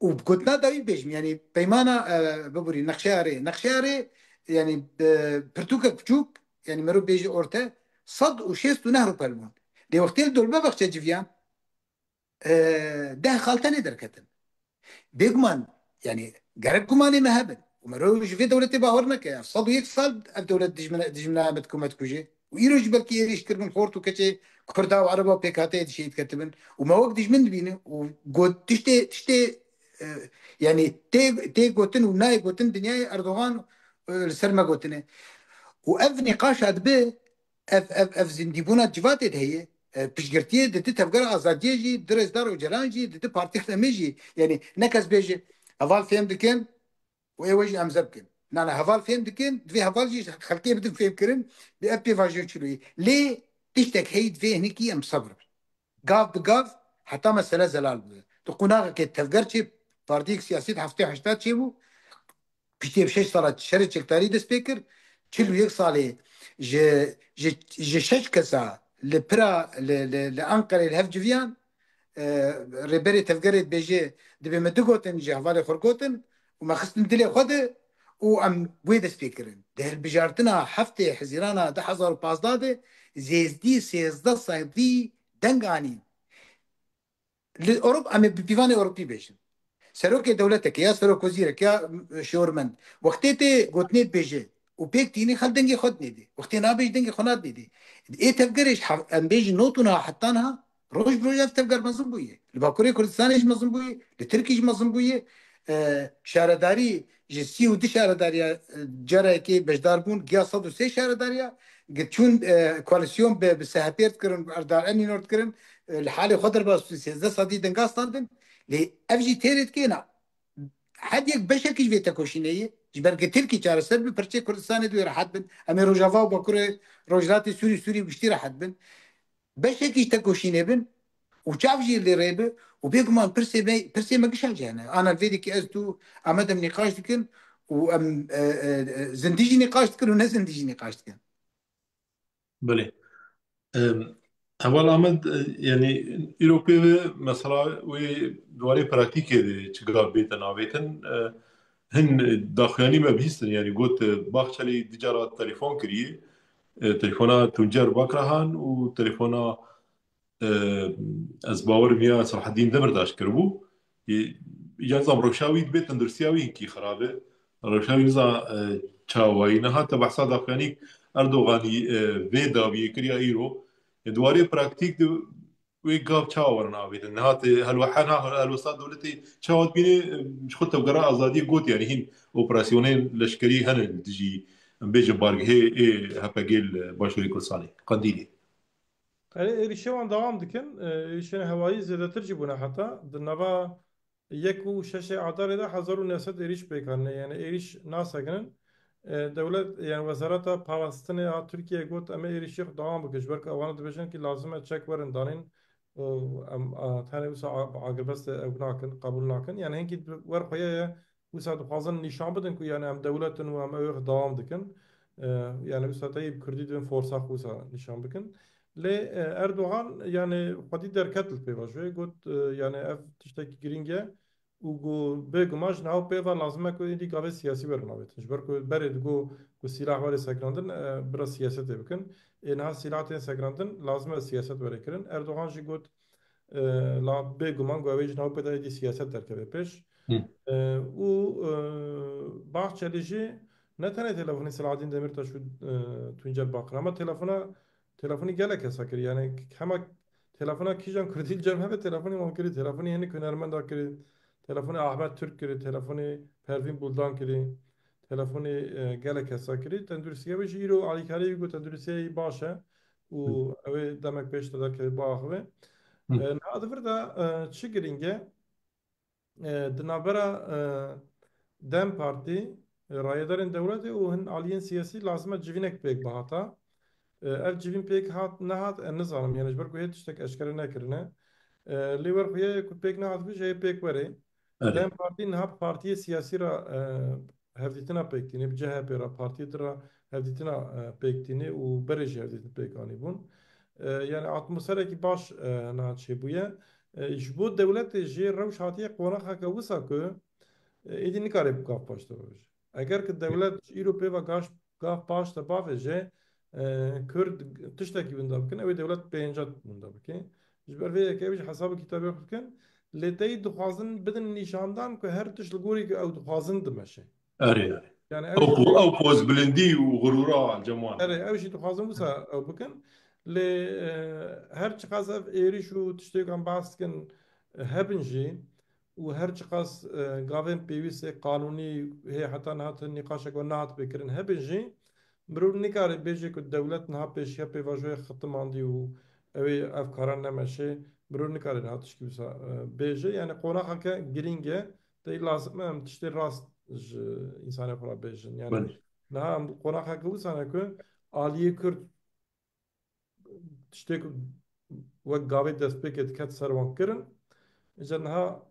Û bi gotina dawî bêjim, yani peymana, e, biborî, nexşeya rê. Nexşeya rê, yani, e, pirtûkek biçûk, yani merov bêje orte, sed û şêst û neh rûpel bûn. Lê wextê li dolbe bexçe civiyan, e, deh xal tenê derketin. Bêguman, yani gerek gumanê me hebin. Û merov ji vê dewletê bawer neke. Ev sed û yek sal ev dewlet dijmine, dijmina me dikû me dikuje. Û îro jî belkî êrîş kiribin, xort û keçê Kurda û Ereba pêk hateyê dişehîd ketibin. Û me wek dijmin dibîne. Û got, tiştê, tiştê, e, yani tê, tê gotin û nayê gotin dinyayê Erdogan, e, li ser me gotine. Û ev nîqaşa dibe, ev, ev, ev zindîbûna civatê de heye. E, piştgirtiyê di di tevgera azadiyê jî, di Rêzdar Ocalan jî, di di partiya me jî. Yani ne kes bêje, heval fêm dikin, û ê we jî em zeb bikin. Na, na, heval fêm dikin, divê heval jî xelkê bidin fêmkirin, bi ev pêvajoya çiloyê. Lê tiştek heyî divê hinikî em sebir bin. Gav bi gav heta mesele zelal bibe. Tu qonaxekê tevger çê, partiyek siyasî di heftê heşta çêbû, piştî şeş sala şerê çekdarî dest pê kir, çil û yek salê ji, ji, ji şeş kesa li pira, li, li, li Anqerê li hev civiyan, e, rêberê tevgerê dibêje, dibê me du gotin ji hevalê xwe gotin û me xistin dilê xwe de û em wê dest pê kirin. Di hilbijartina heftê Hezîrana du hezar û pazdeh de zêzdî sêzdeh sedî deng anîn. Li Ewrop-, em ê bi pîvanê Ewropî bêjin. Serokê dewletekê ya serokwezîrek ya, m-, şormend, wextê tê gotinê dibêje û pêk tînî xel dengê xwe dinêdê. Wextê nabêj dengê xwe nadinêdê. Ê tevgerê ji hev-, em bêjin not û niha heta niha, roj bi roj ev tevger mezin bûye. Li Bakurê Kurdistanê jî mezin bûye, li Tirkî jî mezin bûye. E, şaredarî ji sî û du şaredariya, e, cara yekê beşdar bûn, giya sed û sê şaredariya, gi çûn, e, koalîsyon bi, bi S H P'ê dikirin, Erdal Enînor dikirin, e, li halê xwe derbas bûn, sêzdeh sedî denga standin. Lê ev jî têrê dikê na. Her yek beşekî ji vê tekoşînê ye. Ji ber gi Tirkî çareser bi pirçê Kurdistanê dû rehet bin. Em ê Rojava û Bakurê Rojhilatê Sûrî, Sûrî giştî rehet bin. Beşekî ji tekoşînê bin û çav jî lê rê bi û bêguman pirsê me, pirsê me gişa cihene. Ana vêdekî ez tu Amed em nîqaş dikin û em, e, e, e, zindî jî nîqaş dikin û ne zindî jî nîqaş dikin. Belê. Em, Heval Amed, e, yani îro pê ve mesela wê di warê praktîkê de çi gav bête navêtin, e, hin daxuyanî me bihîstin, yani got, e, Bahçelî du cara telefon kiriye, e, telefona Tuncer Bakrahan û telefona, e, ez bawerim ya Selahaddîn Demirtaş kiribû. E, ya zam rewşa wî dibê tenduristiya wî hinkî xirab e. Rewşa wî niza, e, çawayî. Niha te behsa daxuyanî Erdoganî, e, vê dawiyê kiriya îro. E, di warê praktîk de wê gav çawa werin avêtin? Niha te helwe-, hena helwesta dewletê çawa dibîne, e, ji xwe tevgera azadiyê got, yani hîn operasyonên leşkerî hene dijî, em bêjin bargehê ê H P G li Başûrê Kurdistanê, Qendîlê. Erê, êrîşê wan dewam dikin. E, êrîşên hewayî zêdetir jî bûne heta. Di nava yek û şeşê Adarê de hezar û neh sed êrîş pêk hatine. Yani êrîş nasekinin. E, dewlet, yani Wezareta Parastinê a Tirkiyeyê got, em ê êrîşê xwe dewam bikin. Ji ber ku ewana dibêjin ki lazim e çek werin danîn. Û em, a, tenê wisa a-, agirbestê ew nakin, qebûl nakin. Yani hinkî wer xwe ye, wisa dixwazin nîşan bidin ku yani em dewlet in û em ew ê xwe dewam dikin. E, yani wisa teyî bi kurdî dibin forsa xwe wisa nîşan bikin. Lê, e, Erdogan yani xwedî derket li pêvajoyê got, e, yani ev tiştekî girîng e û got bêguman ji niha û pê ve lazim e ku êdî gavê siyasî werin avêtin. Ji ber ku berê digot ku sîlah were sekinandin, e, bira siyasetê bikin. Ê niha sîlah tên sekinandin, lazim e siyaset were kirin. Erdogan jî got, E, la bêguman ku ew ê ji nav pê de êdî siyaset derkeve pêş. Hı. E, û, e, Bahçeli jî ne tenê telefonî Selahattin Demirtaş û, e, Tuncer Bakır, ama telefona, telefonî gelek kesa kiriye. Yani hema telefona kîjan Kurdî li cem hebe telefonî wan kiriye, telefonî hinek hunermenda kiriye, telefonî Ahmet Türk kiriye, telefonî Pervîn Buldan kiriye, telefonî, e, gelek kesa kiriye. Tenduristiya wê jî îro alîkariyê wî got tenduristiya wî baş e û Hı. ew ê demek pêş de derkeve biaxive. Hı. E, niha di vir de, e, çi girîng e? E, di navbera, e, DEM Partî, e, rayedarên dewletê û hin aliyên siyasî lazim e civînek pêk bihata. E, ev civîn pêk hat, nehat, e, nizanim. Yani ji ber ku hê tiştek eşkere nekirine. E, lê wer xuya ye ku pêk nehat bî, ji hê pêk were. Erê. DEM Partî niha bi partiyê siyasî re, e, hevdîtina pêk tînê, bi C H P re, partiyê din re hevdîtina, e, pêk tînê û berê jî hevdîtin pêk anîbûn. E, yani atmosferekî baş, e, niha çêbûye. E, ji bo dewletê jî rewş hatiye qonaxeke wisa ku, e, êdî nikare gav paş de bavêje. Eger ki dewlet ji îro pê ve gaş, gav paş de bavêje, e, Kurd tiştekî winda bikin, ew ê dewlet pênca winda bike. Ji ber vê yekê ew jî hesab û kitabê xwe dikin. Lê tey dixwazin bidin nîşandan ku her tişt li gorî ku ew dixwazin dimeşe. Erê, erê. Yani ew Ew jî po-, ew poz bilindî û xurûra Cemal. Erê, ew jî dixwazin wisa ew bikin. Lê, e, her çiqas ev êrîş û tiştêkan behs dikin, e, hebin jî û her çiqas, e, gavên pêwîst ê qanûnî hê heta niha ti nîqaşek we nehat pêkirin hebin jî, mirov nikare bêje ku dewlet niha pêşiya pêvajoyê xitimandî û ew ê ev kara nemeşe, mirov nikare niha tişkî wisa, e, bêje. Yani qonaxeke girîng e, tey lazim e em tiştê rast ji însanê xwe re bêjin. Yani Belê. niha em qonaxeke wisa ne ku aliyê Kurd tiştê ku wek gavê destpêkê diket ser wan kirin. Îca niha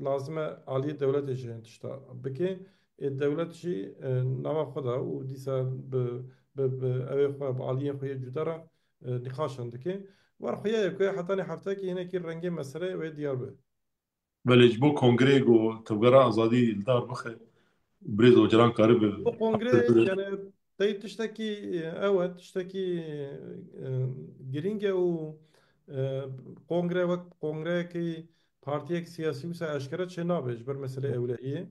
lazim e aliyê dewletê jî hin tişta bike. Ê dewlet jî, e, nava xwe de û dîsa bi, bi, bi ewê xwe, bi aliyên xwe yê cuda re, e, nîqaşan dike. Wer xuya ye ku hetanî heftekî hinekî rengê meseleyê wê diyar be. Belê ji bo kongreyê ku Tevgera Azadî li dar bixe, birêz Ocalan karibe. Bu kongre, yani, tey tiştekî, e, ew e, tiştekî, e, girîng e û, e, kongre wek kongreyekî partiyek siyasî wisa eşkere çê nabe ji ber meselê ewlehiyê.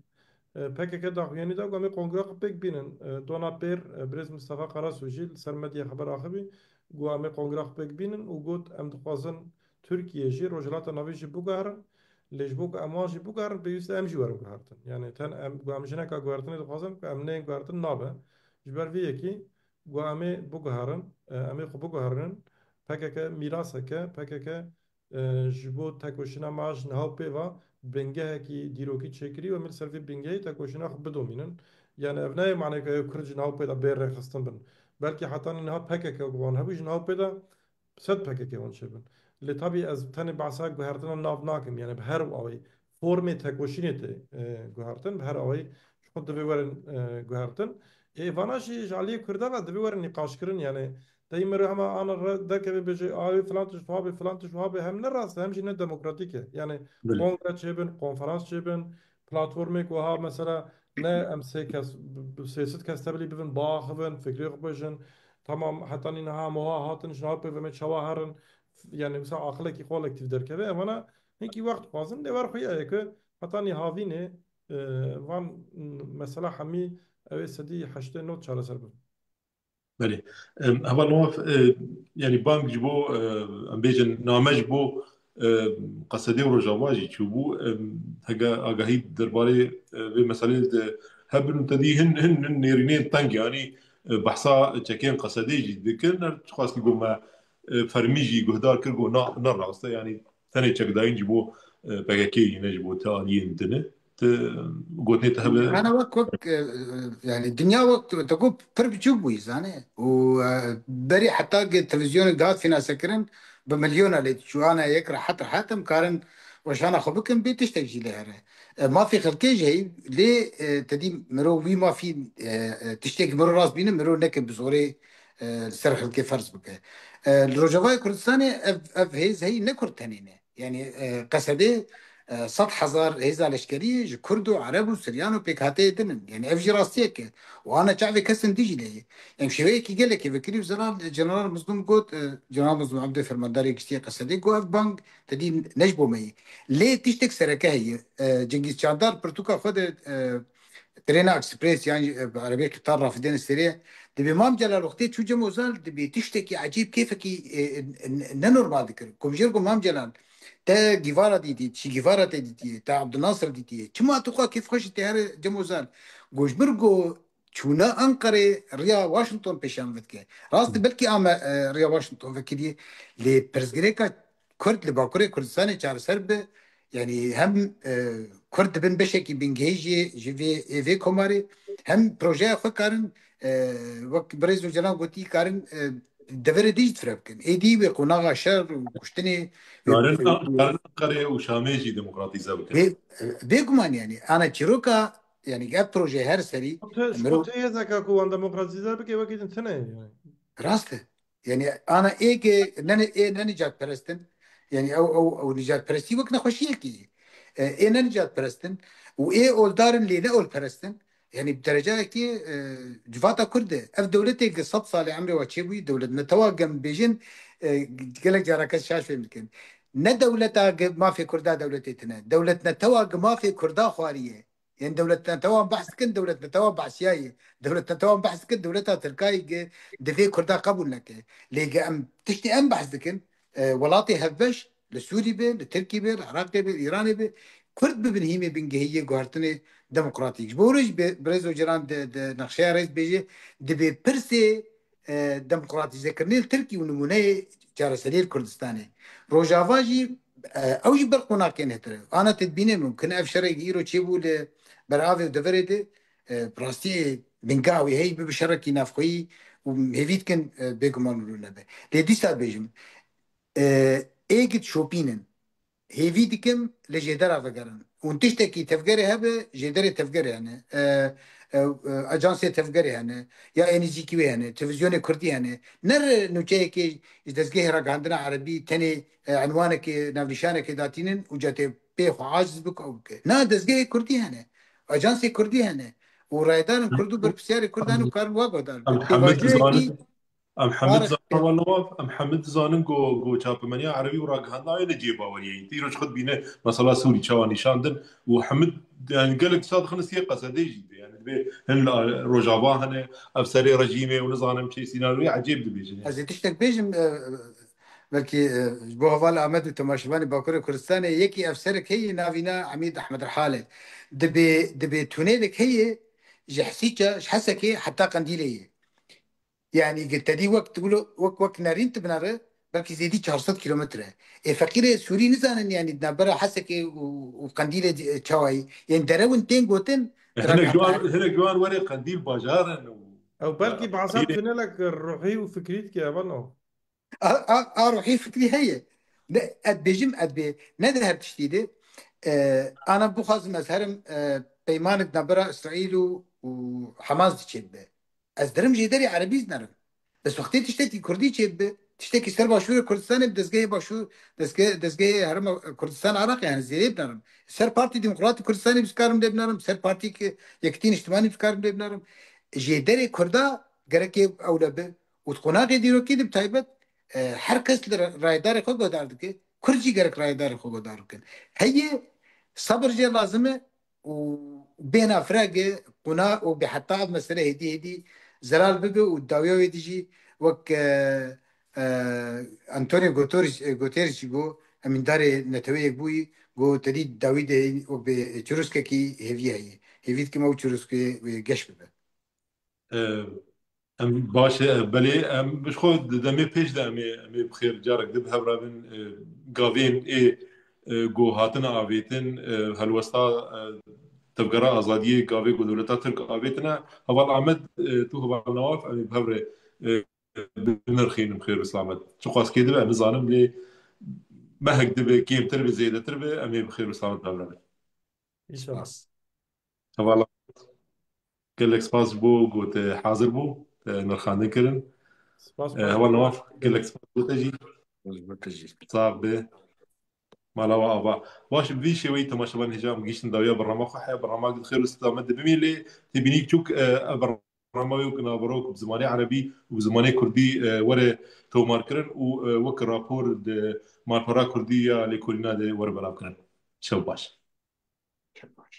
E, P K K daxuyanî da ku em ê kongreya xwe pêk bînin. E, dona pêr, e, birêz Mistefa Karasu jî li ser medya xeber axivî, got em ê kongreya xwe pêk bînin û got em dixwazin Tirkiye jî, Rojhilata Navîn jî biguherin. Lê ji bo ku em wan jî biguherin, pêwîst e em jî werin guhertin. Yani ten em, ku em jineka guhertinê dixwazin, ku em neyên guhertin nabe. Ji ber vê yekê ku em ê biguherin, e, em ê xwe biguherinin, P K K mîraseke, P K K, e, ji bo tekoşîna me ji niha û pê ve bingehekî dîrokî çêkirî û em ê li ser vê bingehê tekoşîna xwe bidomînin. Yani ev nayê manê ku ew Kurd ji niha û pê de bê rêxistin bin. Belkî hetanî niha P K K ku wan hebû ji niha û pê de sed P K K wan çêbin. Lê tabî ez tenê behsa guhertina nav nakim, yani bi her awayî formê tekoşînê tê, e, guhertin, bi her awayî ji xwe divê werin, e, guhertin. Ê vana jî ji aliyê Kurda ve divê werin nîqaşkirin, yani tey mero hema ana re derkeve bêje, "A wê filan tişt wiha bê, filan tişt wiha bê", hem ne rast e, hem jî ne demokratîk e. Yani Belê. kongre çêbin, konferans çêbin, platformê ku ha mesela ne em sê kes, bi, bi sê sed kes tebilî bibin, biaxivin, fikrê xwe bêjin. Tamam, hetanî niha em wiha hatin, ji nav pê ve me çawa herin, yani wisa aqilekî kolektîf derkeve. Evana hinkî wext dixwazin, lê wer xuya ye ku hetanî havînê, e, van mesela hemî ew ê sedî heştê nod çareser bin. Belê. Em, heval Newaf, e, yani bang ji bo, e, em bêjin name ji bo, e, Qesedê û Rojava jî çûbû. Em, heke agahî derbarê, e, vê meselê de hebin û te dî hin, hin, hin nêrînên teng, yani, e, behsa çekên Qesedê jî dikin. Her çiqas ki got me, e, fermî jî guhdar kir, got na, ne rast e. Yani tenê çekdayîn ji bo, e, P K K yî ne ji bo te aliyên din e. Ti gotinê te hebe. Ana wek, wek, e, e, yani dinya wek tu, tu got pir biçûk bûyî, zanî. Û, e, berî heta ki televîzyonê dihat fînansekirin, bi milyona lê çû, ana yek rehet rehet em karin weşana xwe bikin, bê tiştek jî lê here. E, mafê xelkê jî heyî, lê, e, te dî mirov wî mafî, e, e, tiştek mirov rast bîne, mirov neke bi zorê, e, li ser xelkê ferz bike. E, li Rojavayê Kurdistanê ev, ev hêz heyî ne Kurd tenê ne. Yani, e, Qesedê, e, sed hezar hêza leşkerî ji Kurd û Ereb û Siryan û pêkhateyê din in. Yani ev jî rastiyek e. Û ana çavê kesin dijî lê ye. Em şêweyekî gelekî vekirî û Zelal, General Mizlûm got, e, General Mizlûm Ebdê Fermandarê Giştî yê Qesedê got, ev bang te dî ne ji bo me ye. Lê tiştek sereke heye. E, Cengîz Çandar pirtûka xwe de, e, Trêna Express yan jî, e, bi erebê qitar rafidene serê. Dibê Mam Celal wextê çû Cem Ozal, dibê tiştekî ecêb kêfekî, e, n-, n-, nenormal dikir. Komjêr got, Mam Celal, te Gîvara dîtî, çi Gîvara te dîtiye, te Abdulnasir dîtiye. Çima tu xwe kêfxweş tê here Cem Ozal? Got, ji ber ku çûna Anqerê riya Washington pêşan vedike. Rast e, belkî ame, e, riya Washington vekiriye. Lê pirsgirêka Kurd li Bakurê Kurdistanê çareser be, yani hem, e, Kurd dibin beşekî bingehîn jî ji vê, ê vê komarê, hem projeya xwe karin, e, wek birêz Ocalan gotî, karin, e, deverê dî jî fireh bikin. Êdî wê qonaxa şer û kuştinê, wê Karin, karin Anqerê û Şamê jî demokratîze bikin. Bê, bêguman yani. Ana çîroka, yani ev proje her serî Tu, ji mirov ku tu yê zeka ku wan demokratîze bike, wekî din tune ye yani. Rast e. Yani ana ê ke ne, ê ne nicatperest in. Yani ew, ew, ew nicatperestî wek nexweşiyekî ye. E, ê ne nicatperest in û ê oldar in lê ne olperest in. Yani bi derecayekî, e, civata Kurd e. Ev dewletê ke sed salê emrê wa çêbûyî dewlet. Me tewa gem bêjin, e, gelek cara kes şaş fêm dikin. Ne dewleta ge mafê Kurda dewletê tune. Dewlet netewa ge mafê Kurda xwariye. Yên dewletnetewan behs dikin, dewletnetewa Behsiyayê. Dewletnetewan behs dikin, dewleta Tirkayê gi divê Kurda qebûl neke. Lê gi em tiştê em behs dikin, e, welatê hevbeş, li Sûrî be, li Tirkî be, li Iraqê be, li Îranê be, Kurd bibin hîmê bingehî yê guhertinê demokratîk. Ji bo wilo jî be-, birêz Ocalan di, di nexşeya rêz bêje, dibê pirsê e, demokratîzekirinê li Tirkî û nimûneyê çareseriyê li Kurdistanê. Rojava jî, e, ew jî ber qonakên hêtir e. Ana te dibîne mumkin ev şerê îro çêbû li ber avê û deverê de, e, bi rastî bingeh wê heyî bibe şerekî navxweyî û hêvî dikin, e, bêguman wilo nebe. Lê dîsa dibêjim, e, êgid şopînin. Hêvî dikim li jêdera vegerin. Hûn tiştekî tevgerê hebe, jêderê tevgerê hene. E, e, e, ajansê tevgerê hene. Ya ê nêzîkî wê hene. Televîzyonê kurdî hene. Ne re nûçeyekê ji dezgehê ragihandina erebî tenê, e, enwanekê, navnîşanekê datînin û ca tê pê xwe aciz bike û bike. Na dezgehê kurdî hene. Ajansê kurdî hene. Û rayedarên kurd û berpirsiyarê kurd hene û karin wa guhdar bikin. Em hemî Pêvajoyekî dizanin. Em hemî Tarek, dizan heval Newaf, em hemî dizanin ku, ku çapemeniya erebî û ragihandina wê ne cihê baweriyê ye. Îro ji xwe dibîne mesela Sûrî çawa nîşan din û hemî, yani gelek dişa dixin siyê Qesedê jî de. Yani divê hin li Rojava hene, ev serê rejîmê û nizanim çi sînaryoyê ecêb dibêjin. Ez ê tiştek bêjim, e, belkî, e, ji bo heval Amed û temaşevanê Bakurê Kurdistanê, yekî ev serek heye navîna Emîd Ehmed Rihal e. Dibê, dibê tunelek heye ji Hesîça, ji Hesekê heta Qendîlê ye. Yani, gi te dî wek tu wilo, wek, wek nerîn tu binere, belkî zêdî çar sed kîlometre. Ê feqîrê Sûrî nizanin, yani, di navbera Hesekê û, û Qendîlê di-, çawa yî. Yên derewin tên gotin, Hinek ji wan, hinek ji wan were Qendîl bajar in û Ew belkî behsa tunelek ruhî û fikrî dike, heval Newaf. A, a, a ruhî fikrî heye. Ne, ez bêjim, ez bê, ne di her tiştî de. E, ana bixwazim ez herim, e, peymanek navbera Îsraîl û, û Hamas diçêbibe. Ez dirim jêderê erebî dinerim. Bes wextê tiştekî kurdî çêbibe, tiştekî ser başûrê Kurdistanê bi dezgehê başûr, dezge-, dezgehê Herêma Kurdistan Iraqê, yani zêrê binerim. Ser Partî Demokratî Kurdistanê bikarim lê binerim, ser Partî ki Yekitî Niştimanî bikarim lê binerim. Jêderê Kurda gerekê ewle be. Û di qonaxê dîrokî de bi taybet, e, her kes li ra-, rayedarê xwe guhdar dike. Kurd jî gerek rayedarê xwe guhdar bikin. Heye, sabir jê lazim e. û bêhna firehê qûna û bê heta ev mesele hêdî hêdî zelal bibe û dawiya wê dî jî wek, e, e, Antonio Guterres, e, Guterres jî got, emîndarê Neteweyê Yekbûyî got, te dî dawî de wek bê çirûskekî hêvî heye. Hêvî dikim ew çirûskê wê geş bibe. E, Em baş e, belê em bi xwe di demê pêş de em ê, em ê bi xêr carek di bi hev re bin, e, gavên ê, e, ku hatine avêtin, e, helwesta, e, Tevgera Azadiyê gavê ku dewleta Tirk avêtine, heval Amed, e, tu heval Newaf, em ê bi hev re, e, binirxînin bi xêr û selamet. Çiqas kê dibe, em nizanim lê mehek dibe, kêmtir be, zêdetir be, em ê bi xêr û selamet bi hev re bin. Înşallah. Spas. Hevala gelek spas bo ku te hazir bû, te nirxandin kirin. Spas, Eh, spas. Heval Newaf, gelek spas bo te jî. Spas bo te jî. Sax be. Mala we ava. Baş, bi vî şêweyî temaşevan hêja em gihîştin dawiya bernama xwe. Heya bernama di xêr û sita me de bimî lê tê bînî çûk, e, ev bernama wê ku naverok bi zimanê erebî û bi zimanê kurdî, e, were tomar kirin û, e, wek rapor di malpera kurdî ya lêkolîna de were belav kirin. Şev baş. Şev baş.